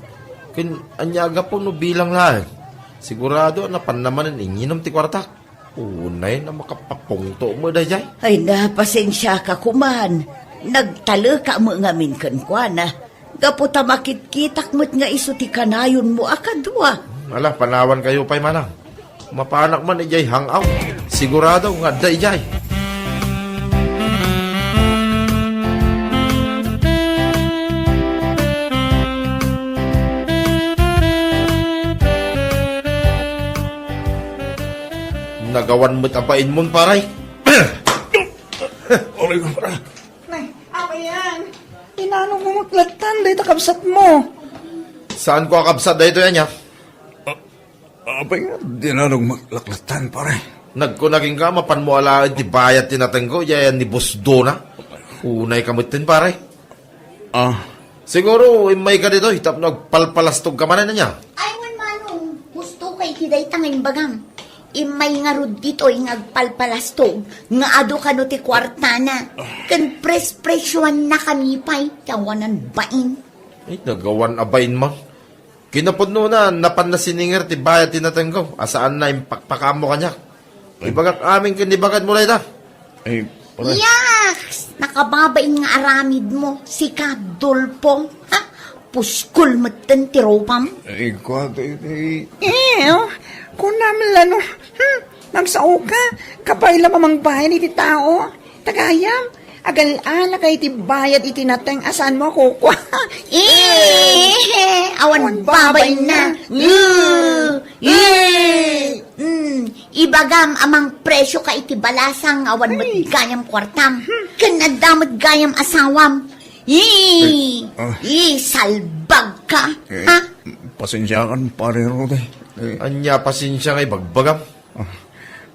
Ken ania a gapu no bilang laeng? Sigurado a napanna manen inginom ti kuartak. Unay a makapapungto met daydiay. Ay, na, pasensiaka koman. Nagtalekak met ngamin kenkuana. Gapu ta makitkitak met nga isu ti kanayonmo a kadua. Ala, panawankayo pay, manang. Mapanak man idiay hangout. Sigurado nga adda idiay. Nagawan met a bainmon, pare. Uloy ko, pare. Nay, apa yan? Inanong mo maklatan dayta kabsat mo? Saanko a kabsat daytoy, ania? Apay nga, dinanong maklatan, pare. Nagkuna kenka, mapanmo alaen ti bayad ti natengko, idiay ayan ni Boss Dona. Unayka metten, pare. Ah. Siguro, immayka ditoy, tapno agpalpalastogka manen, ania? Ay, wen, Manong, gustoka iti dayta nga imbagam. Immay ngarud ditoy nga agpalpalastog, nga adu kano ti kuartana. Ken pres-presuannakami pay, ti awanan bain. Ay, nagawan a bain man. Kinapudnona, napanna siningir ti bayad ti natengko, a saanna impakpakaammo kaniak. Ibagak amin ken ibagadmo dayta. Ay, pare. Yaks! Nakababain nga aramidmo, sika, Dolfo. Ha? Puskol metten ti rupam. Ay, kua, ti, ti. Eh, oh, kunam la no. Hmm, nagsaoka, kabay la mamangbayan iti tao. Tagayam, agal-alaka iti bayad iti nateng a saanmo a kukua. Eh, awan babainna. Eh, eh. Mm, ibagam a mangpresioka iti balasang nga awan met gayam kuartam. Ken adda met gayam asawam. Ih, ah. Ih, salbagka, eh, ha? Pasensiakan, Pare Rudy. Eh. Ania pasensia nga ibagbagam? Ah,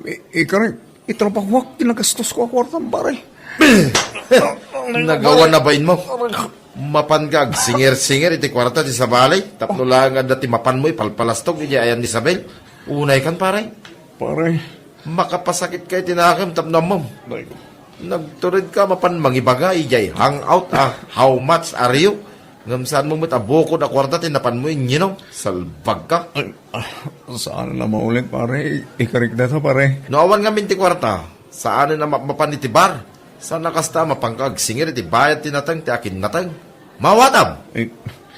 i-, ikari, itrabahoak ti nagastosko a kuartam, pare. Nagawan a bainmo. Mapanka agsingir-singir iti kuarta ti sabali, tapno laeng adda ti mapanmo ipalpalastog idiay ayan ni Isabel. Unaykan, pare. Pare. Makapasakitka iti nakem tapno ammom. Ay. Nagturedka mapan mangibaga idiay hangout a how much are you? Ngem saanmo met a bukod a kuarta ti napanmo inginom. Salbagka. Ay, ah, saan a maulit, pare. Ikarik dayta, pare. No awan ngamin ti kuarta, saanen a mapmapan iti bar. Saan a kasta a mapanka agsingir iti bayad ti nateng ti akin nateng. Mawatam! Eh.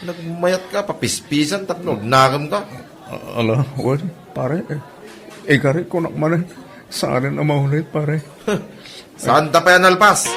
Nagmayatka, papispisan tapno agnakemka. A-, ala, wen, pare. Eh, ikarik kunak manen. Saanen a maulit, pare. Saanta pay a nalpas?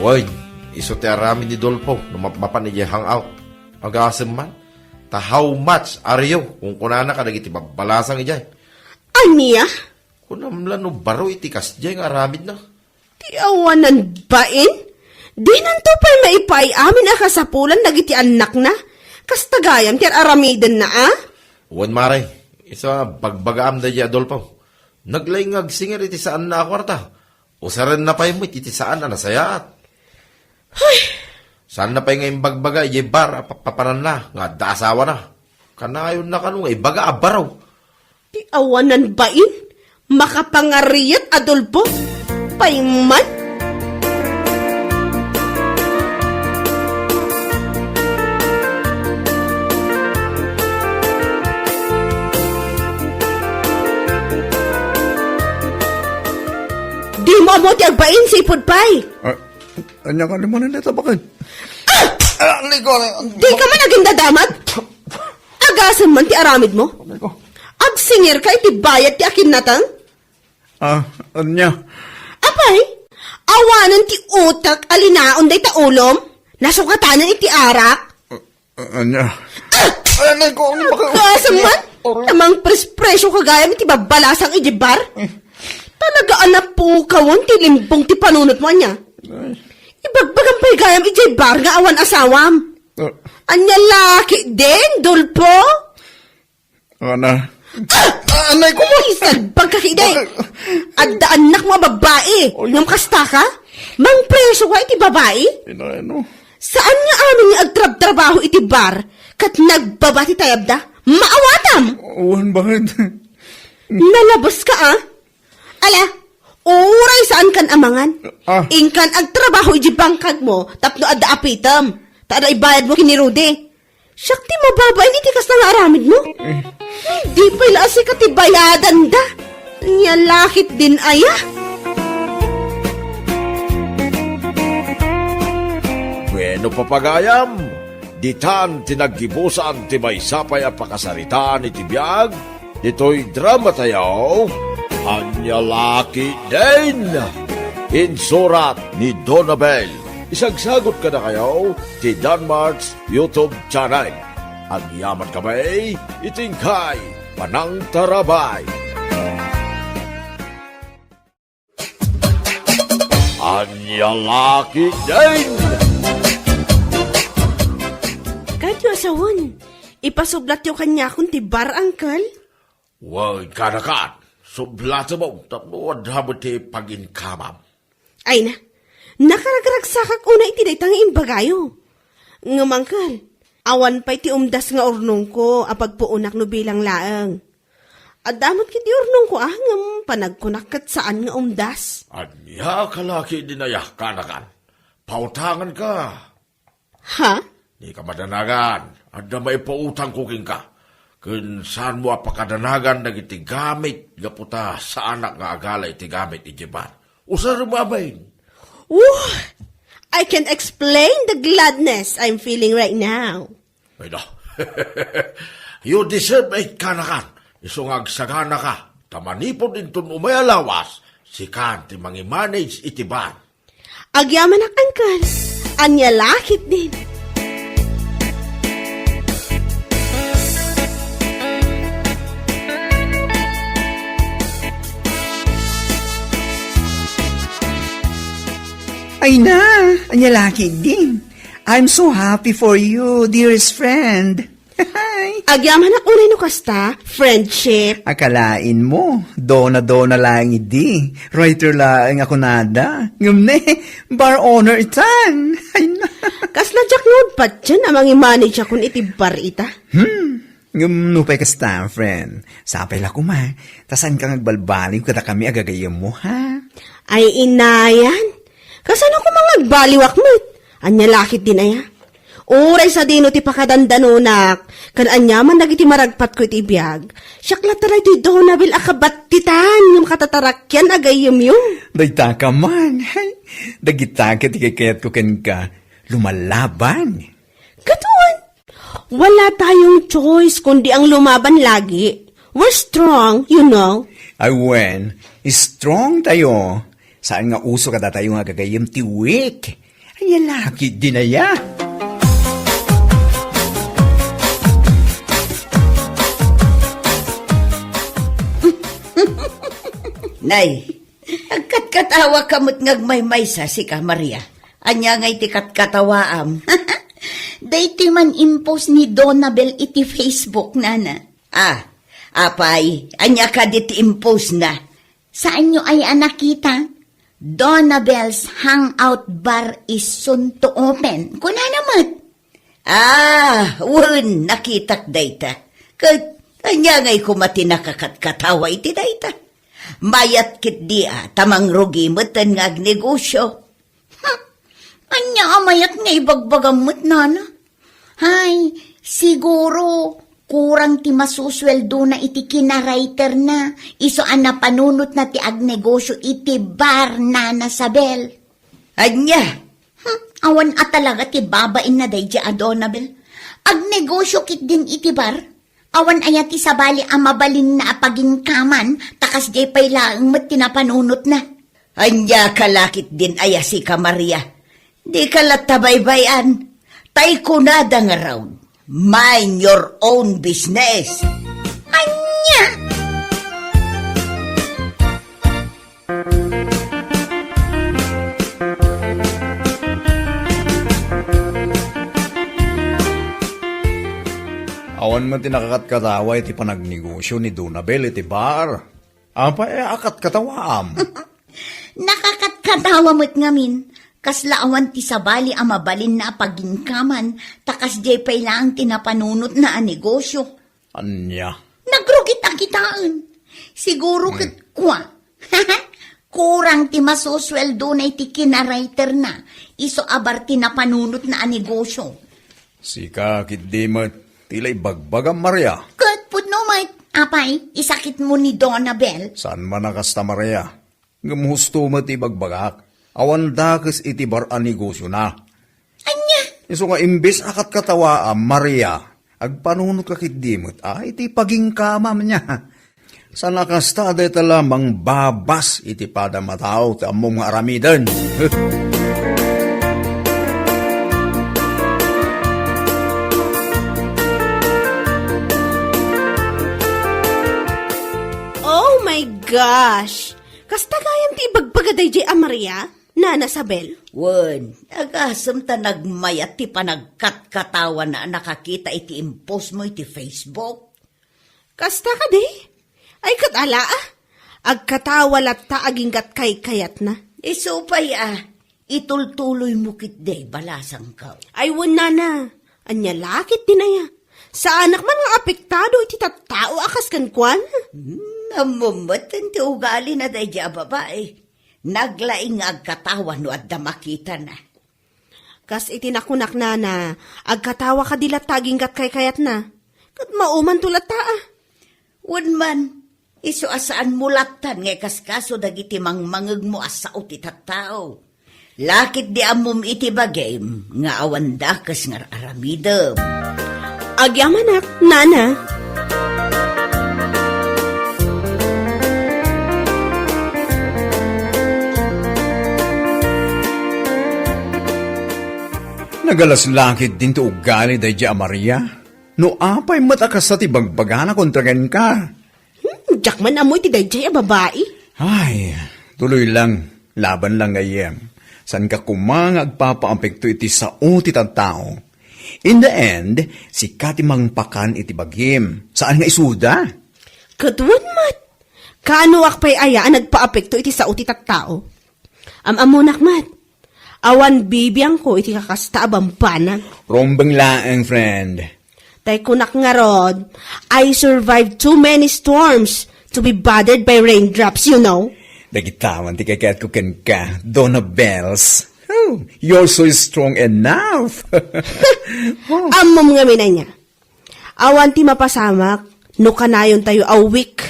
Wen, isu ti aramid ni Dolfo no mapmapan idiay hangout. Agasem man, ta how much are you? Kunkunana kadagiti babbalasang idiay. Ania? Kunam la no baro iti kasdiay nga aramidna. Ti awanan bain? Dinanto pay maipaay amin a kasapulan dagiti annakna. Kasta gayam ti ar-aramidenna, a? Wen, mare, isu a bagbagaam daydi Adolfo. Naglaing nga agsinger iti saanna a kuarta. Usarenna pay met iti saan a nasayaat. Hay! Saanna pay nga imbagbaga idiay bar a pappapananna nga adda asawana. Kanayonna kano nga ibaga a baro. Ti awanan bain, makapangariat a dulbo. Pay man. Di mo ammo ti agbain, sipud pay. Ah, ania ka, di mo nandita, bakit? Ah! Ah, Nico, Di ka man agindadamat? Agasem man ti aramid mo? Nico. Agsingir ka iti bayad ti akinnatang? Ah, ania? Apay, awanen ti utek a linaon dayta ulom? Nasukatanen iti arak? Ah, ania? Ah! Ay, Nico, ano ba kayo? Agasem man? Aray. Tamang prespresyo ka gayam iti babbalasang iti bar? Eh. Talaga a napukawon ti limbong ti panunot mo, ania? Ay. Ibagbagam pay gayam iti bar nga awan asawam. Ah. Ania laki din, Dulpo? Ana. Ah! Ah, anay ko mo! Isalbag ka, kidi! Bakit? Adda annak mo a babbai! Oy. Ngem kasta ka? Mangpreso ka iti babai? Inay, no? Saan nga amin nga agtrabtrabaho iti bar ket nagbaba ti tayabda? Maawatam! Wen, bakit? Nalabas ka, ah? Ala, uray saan kan amangan. Ah. Inkan agtrabaho iti bangkag mo tapno adda apitem. Ta adda ibayad mo ken ni Rudy. Siak ti mababain iti kasta nga aramid mo. Eh. Di pay la asika ti bayadanda. Nia lakit din aya. Bueno, papagayam, ditan ti naggibusan ti maysa pay a pakasaritaan iti biag ditoy dramatayo, Ania Lakit Din. Insurat ni Donabel. Isagsagot kadakayo ti Danmart's YouTube channel. Agyaman kami iti inkay panangtarabay. Ania Lakit Din. Kadyo a sawen, ipasublatyo kaniakon ti bar, Uncle? Wen, kanakan, sublatem tapno adda met ti paginkamam. Ay na, nakaragragsakak unay iti dayta nga imbagayo. Ngem, Uncle, awan pay ti umdas nga urnongko a pagpuonak no bilang laeng. Adda met ket ti urnongko a ngem panagkunak ket saan nga umdas. Ania ka lakit din aya, kanakan? Pautanganka. Ha? Dika madanagan. Adda maipautangko kenka. Ken saanmo a pakadanagan dagiti gamit gapu ta saanak nga agala iti gamit iti bar. Usarem amin. Oh, I can explain the gladness I'm feeling right now. Ay, no. You deserve it, kanakan. Isu nga agsaganaka. Ta manipud inton umay a lawas, sikan ti mangimanage iti bar. Agyamanak, Uncle. Ania lakit din. Ay na, ania lakit din. I'm so happy for you, dearest friend. Agyamanak unay no kasta, friendship. Akalain mo, dona-dona laeng idi. Writer laeng a kunada. Ngem ne, bar owner itan. Ay na. Kasla diak nga patien a mangimanage akon iti bar ita. Hmm. Ngem nupay kasta, friend. Sapay la koma. Ta saan ka nga agbalbaliw kadakami a gagayyemmo, ha? Ay, inayan. Kasano koma nga agbaliwak met? Ania lakit din aya? Uray sadino ti pakadandanonak, ken aniaman dagiti maragpatko iti biag, siak latta daytoy Donabel a kabattitan nga makatatarakyan a gayyemyo. Dayta ka man, hay, dagita ket ti kayatko kenka, lumalaban. Kaduan, wala tayong choice kundi ang lumaban lagi. We're strong, you know. Ay, wen, strong tayo. Saan nga uso kadatayo nga gagayyem ti weak? Ania lakit din aya? Nay, agkatkatawaka met nga agmaymaysa, sika, Maria. Ania ngay ti katkatawaam? Daytoy man impose ni Donabel iti Facebook, nana. Ah, apay, ania kadi ti impose na? Saanyo aya a nakita? Donabel's Hangout Bar is soon to open. Kunana met. Ah, wen, nakitak dayta. Ket ania ngay koma ti nakakatkatawa iti dayta? Mayat ketdi a, ta mangrugi metten nga agnegosio. Hmm, ania a mayat nga ibagbagam met, nana? Hay, siguro, kurang ti masusueldona iti kinarayterna, isu a napanunotna ti agnegosio iti bar, nana Sabel. Ania? Hmm, awan a talaga ti babainna daydiay a Donabel. Agnegosio ketdin iti bar. Awan aya ti sabali a mabalinna a paginkaman, ta kasdiay pay laeng met ti napanunotna. Ania ka la ketdin aya, sika, Maria? Dika latta baybay-an. Tay kunada ngarud, mind your own business. Ania? Awan met ti nakakatkatawa iti panagnegosio ni Donabel iti bar. Apay a katkatawaam? Nakakatkatawa met ngamin. Kasla awan ti sabali a mabalinna a paginkaman, ta kasdiay pay laeng ti napanunotna a negosio. Ania? Nagrugit a kitaen. Siguro Hmm. ket kua. Kurang ti masusueldona iti kinarayterna, isu a bar ti napanunotna a negosio. Sika ketdi met ti la ibagbagam, Maria. Ket pudno met, apay, isakitmo ni Donabel. Saan man a kasta, Maria. Ngem husto met ti ibagbagak. Awan dakes iti bar a negosiona. Ania? Isu nga imbes a katkatawaam, Maria, agpanunotka ketdi met a iti paginkamam nia. Saan a kasta, dayta la mangbabas iti padam a tao ti ammom nga aramiden. Oh my gosh! Kasta gayam ti ibagbaga daydiay a Maria, Nana Sabel? Wen, agasem ta nagmayat ti panagkatkatawana a nakakita iti impostmo iti Facebook. Kasta kadi? Ay, ket ala, a. Agkatawa latta agingga kaykayatna. Isu pay a, itultuloymo ketdi, balasangko. Ay, wen, nana. Ania la ketdin aya? Saanak man nga apektado iti tattao a kas kenkuana. Hmm, ammom met ti ugalina daydiay a babai. Naglaing nga agkatawa no adda makitana. Kas iti nakunak, nana, agkatawa kadi latta agingga kaykayatna. Ket maumanto latta, a. Wen man, isu a saanmo lattan nga ikaskaso dagiti mangmangegmo a sao ti tattao. La ketdi ammom iti bagim nga awan dakes nga ar-aramidem. Agyamanak, nana. Nagalas la ketdin ti ugali daydiay a Maria? No apay met a kasta ti bagbagana kontra kenka? Hmm, diak man ammo iti daydiay a babai. Ay, tuloy lang. Laban lang gayyem. Saanka koma nga agpapaapekto iti sao ti tattao. In the end, sika ti mangpakan iti bagim. Saan nga isuda? Ket wen met. Kaanoak pay aya a nagpaapekto iti sao ti tattao? Am-ammonak met. Awan bibiangko iti kakasta a bambanag. Rumbeng laeng, friend. Tay kunak ngarud, I survived too many storms to be bothered by raindrops, you know. Dagita man ti kayatko kenka, Donna Bells. Oh, you're so strong enough. Oh. Ammom ngamin ania. Awan ti mapasamak no kanayontayo a weak.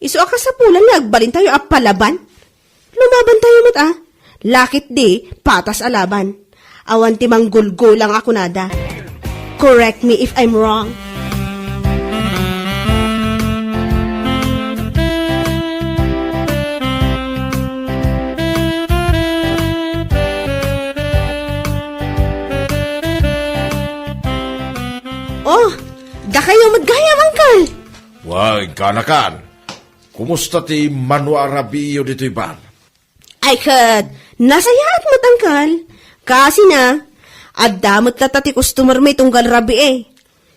Isu a kasapulan nga agbalintayo a palaban. Lumabantayo met, a. La ketdi, patas a laban. Awan ti manggulgulang a kunada. Correct me if I'm wrong. Oh, dakayo met gayam, Uncle. Wa, inkanakan. Kumusta ti mano a rabiiyo ditoy bar? Ay ket, nasayaat met, Angkel. Kasina, adda met latta ti customer mi tunggal rabii.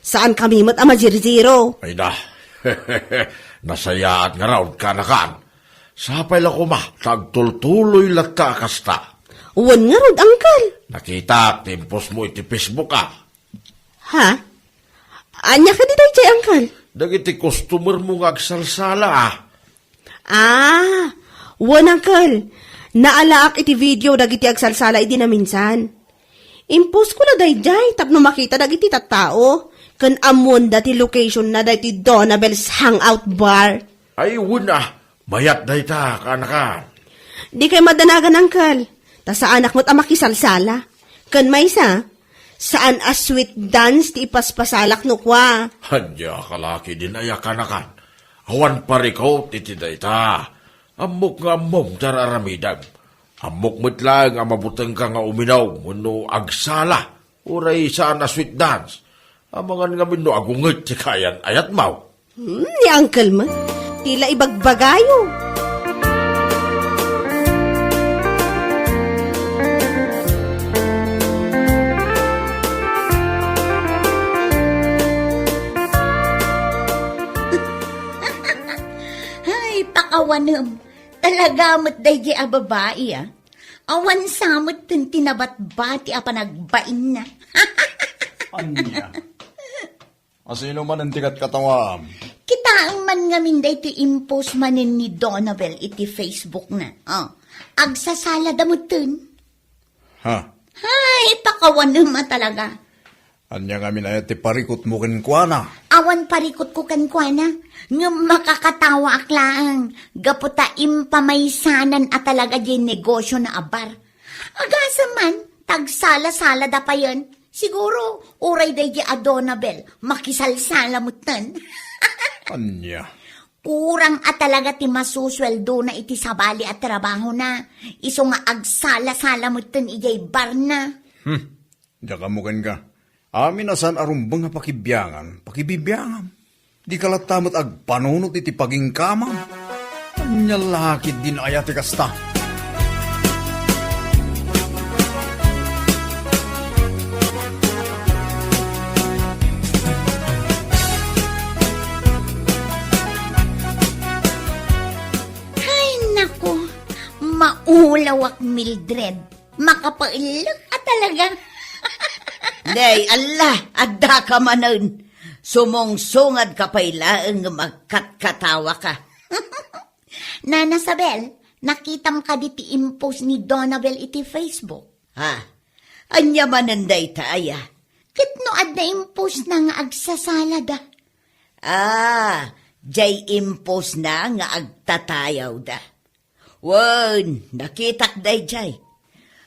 Saan kami met a mazirziro. Ay na, nasayaat ngarud, kaanakan. Sapay la koma ta agtultuloy latta a kasta. Wen ngarud, Angkel. Nakitak ti impost mo iti Facebook, a. Ha? Ania kadi daydiay, Angkel? Dagiti customer mo nga agsalsala, a. Ah, wen, Angkel. Naalaak iti video dagiti agsalsala idi naminsan. Impost ko la daydiay tapno makita dagiti tattao ken ammoenda ti location na daytoy Donabel's Hangout Bar. Ay, wen a, mayat dayta, kaanakan. Dikay madanagan, Angkel, ta saanak met a makisalsala. Ken maysa, saan a sweet dance ti ipaspasalak no kua. Ania, kalaki din aya, kaanakan. Awan parikut iti dayta. Ammok nga ammom ti ar-aramidem. Ammok met laeng a mabutengka nga uminom wenno agsala, uray saan a sweet dance. Amangan ngamin no agunget ti kaayan-ayatmo. Hmm, ni Uncle man, ti la ibagbagayo. Ay, pakawanem. Talaga met daydiay a babai, a. Awan sa met ti nabatbati a panagbainna. Ania? Asino manen ti katkatawam? Kitaem man ngamin daytoy impost manen ni Donabel iti Facebook na. Oh, agsasalada metten. Ha? Ay, pakawanem a talaga. Ania ngamin aya ti parikutmo kenkuana? Awan parikutko kenkuana, ngem makakatawaak laeng gapu ta impamaysanan a talaga diay negosio na a bar. Agasem man, ta agsala-salada payen. Siguro, uray daydiay a Donabel, makisalsala metten. Ania? Kurang a talaga ti masusueldona iti sabali a trabahona. Isu nga agsala-sala metten idiay barna. Hmm. Diak ammo kenka. Amin a saan a rumbeng a pakibiangan, pakibibiangam. Dika latta met agpanunot iti pagingkamam. Ania la ketdin aya ti kasta? Ay, naku, maulawak, Mildred. Makapaellek a talaga. Nay, Allah, addaka manen. Sumungsungadka pay laeng nga agkatkatawaka. Nana Sabel, nakitam kadi ti impost ni Donabel iti Facebook? Ha? Ania manen dayta aya? Ket no adda impostna nga agsasalada. Ah, diay impostna nga agtatayawda. Wen, nakitak daydiay.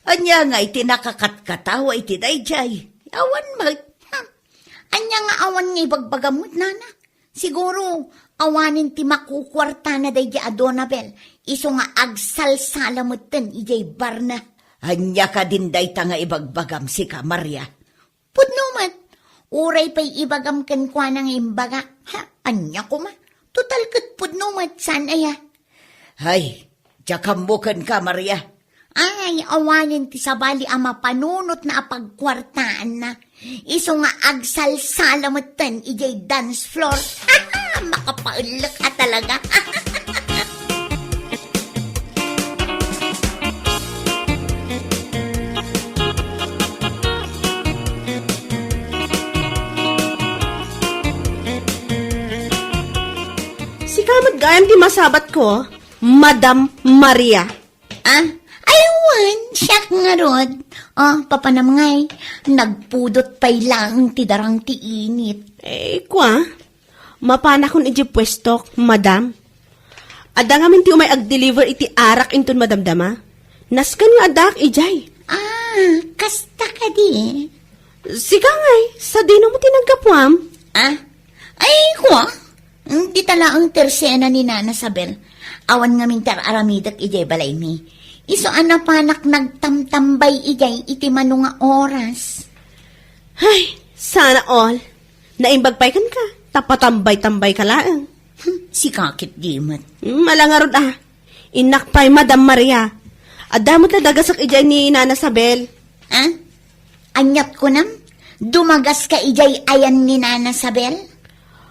Ania ngay ti nakakatkatawa iti daydiay? Awan met. Hmm. Ania nga awan nga ibagbagam met, nana? Siguro, awanen ti makukuartana daydiay a Donabel, isu nga agsalsala metten idiay barna. Ania kadin dayta nga ibagbagam sika, Maria? Pudno met. Uray pay ibagam kenkuana nga imbaga. Ha, ania koma? Total ket pudno met, saan aya? Ay, diak ammo kenka, Maria. Ay, awanen ti sabali a mapanunotna a pagkuartaanna. Isu nga agsalsala metten idiay dance floor. Makapaellek a talaga. Sika met gayam ti masabatko, Madam Maria. Ah, ay wen, siak ngarud. Oh, papanam ngay, nagpudot pay laeng ti darang ti init. Eh, kua, mapanakon idiay puestok, madam. Adda ngamin ti umay agdeliver iti arak inton madamdama. Nasken nga addaak idiay. Ah, kasta kadi? Sika ngay, sadino mo ti naggapuam? Ah? Ay, kua? Dita laeng ti sena ni Nana Sabel. Awan ngamin ti ar-aramidek idiay balaymi. Isu a napanak nagtamtambay idiay iti mano nga oras. Ay, sana all. Naimbag pay kenka, ta patambay-tambayka laeng. Sika ket di met. Hmm, ala ngarud a. Innak pay, Madam Maria. Adda met la dagasek idiay ni Nana Sabel. Ha? Aniat kunam? Dumagaska idiay ayan ni Nana Sabel?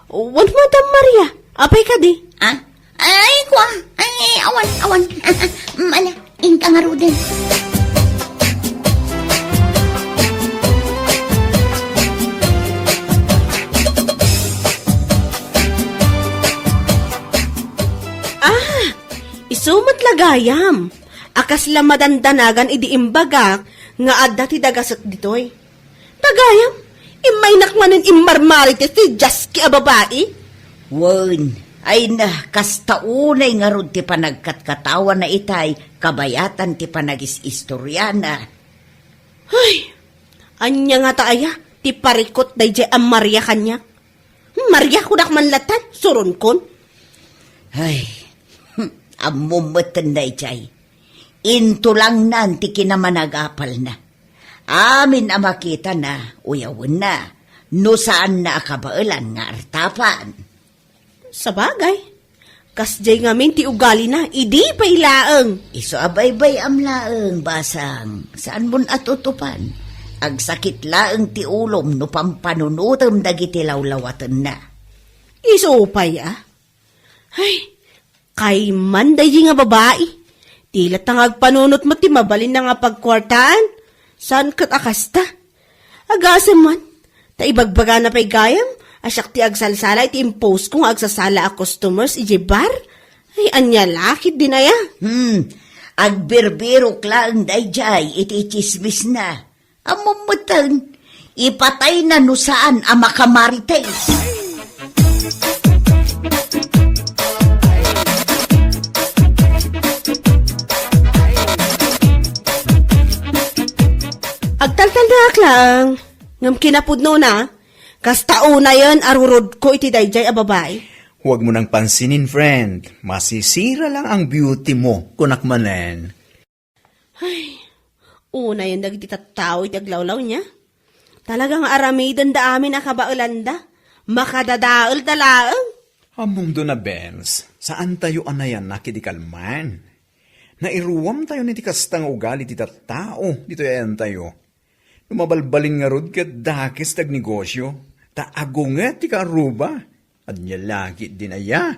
Wen, Madam Maria. Apay kadi? Ha? Ay, kua. Ay, awan, awan. Mm, ala, inka ngaruden. Ah, isu met la gayam. A kasla madandanagan idi imbagak nga adda ti dagasek ditoy. Ta gayam, immaynak manen immarmarites ti diaski a babai. Wen, ay na, kasta unay ngarud ti panagkatkatawana itay kabayatan ti panagis-istoriana. Ay, ania ngata aya ti parikut daydiay a Maria kaniak? Maria kunak man latta, suronkon. Ay, hmm, ammom metten daydiay. Intulangnan ti kinamanagapalna. Amin a makitana, uyawenna, no saanna a kabaelan nga artapan. Sabagay, kasdiay ngamin ti ugalina, idi pay laeng. Isu a baybay-am laeng, basang, saanmon a tutupan. Agsakit laeng ti ulom no pampanunotem dagiti lawlawatenna. Isu pay a? Ay, kayman daydi nga babai. Di latta nga agpanunot met ti mabalinna nga pagkuartaan. Saan ket a kasta? Agasem man. Ta ibagbagana pay gayam a siak ti agsalsala iti impose ko nga agsasala a customers idiay bar. Ay, ania la ketdin aya? Hmm, agbirbirok laeng daydiay iti tsismisna. Ammom metten, ipatayna no saan a makamarites. Agtaltaldaak laeng, ngem kinapudnona, kasta unayen a rurudko iti daydiay a babai. Huwag mo nang pansinin, friend. Masisira lang ang beauty mo, kunak manen. Ay, unayen dagiti tattao iti aglawlawna. Talaga nga aramidenda amin a kabaelanda. Makadadaelda laeng. Ammomdon a, Benz, saantayo a nayanak idi kalman. Nairuamtayon iti kasta nga ugali ti tattao ditoy ayantayo. No mabalbalin ngarud ket dakes ti agnegosio, ta agunget ti kaarruba. Ania la ketdin aya?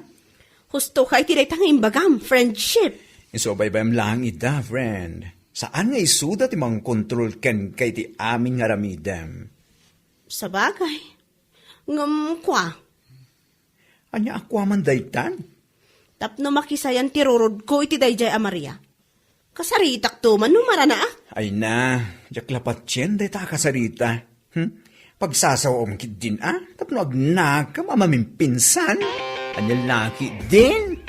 Husto ka iti dayta nga imbagam, friendship. Isu a baybayam laeng ida, friend. Saan nga isuda ti mangkontrol kenka iti amin nga aramidem. Sabagay. Ngem kua. Ania a kua man daytan? Tapno makisayan ti rurudko iti daydiay a Maria. Kasaritakto man no marana a. Ay na, diak la patien dayta a kasarita. Hmm? Pagsasawaam ketdin a, tapno agnakam a mamimpinsan. Ania la ketdin?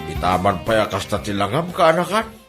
Ita man pay a kasta ti langam, kaanakan?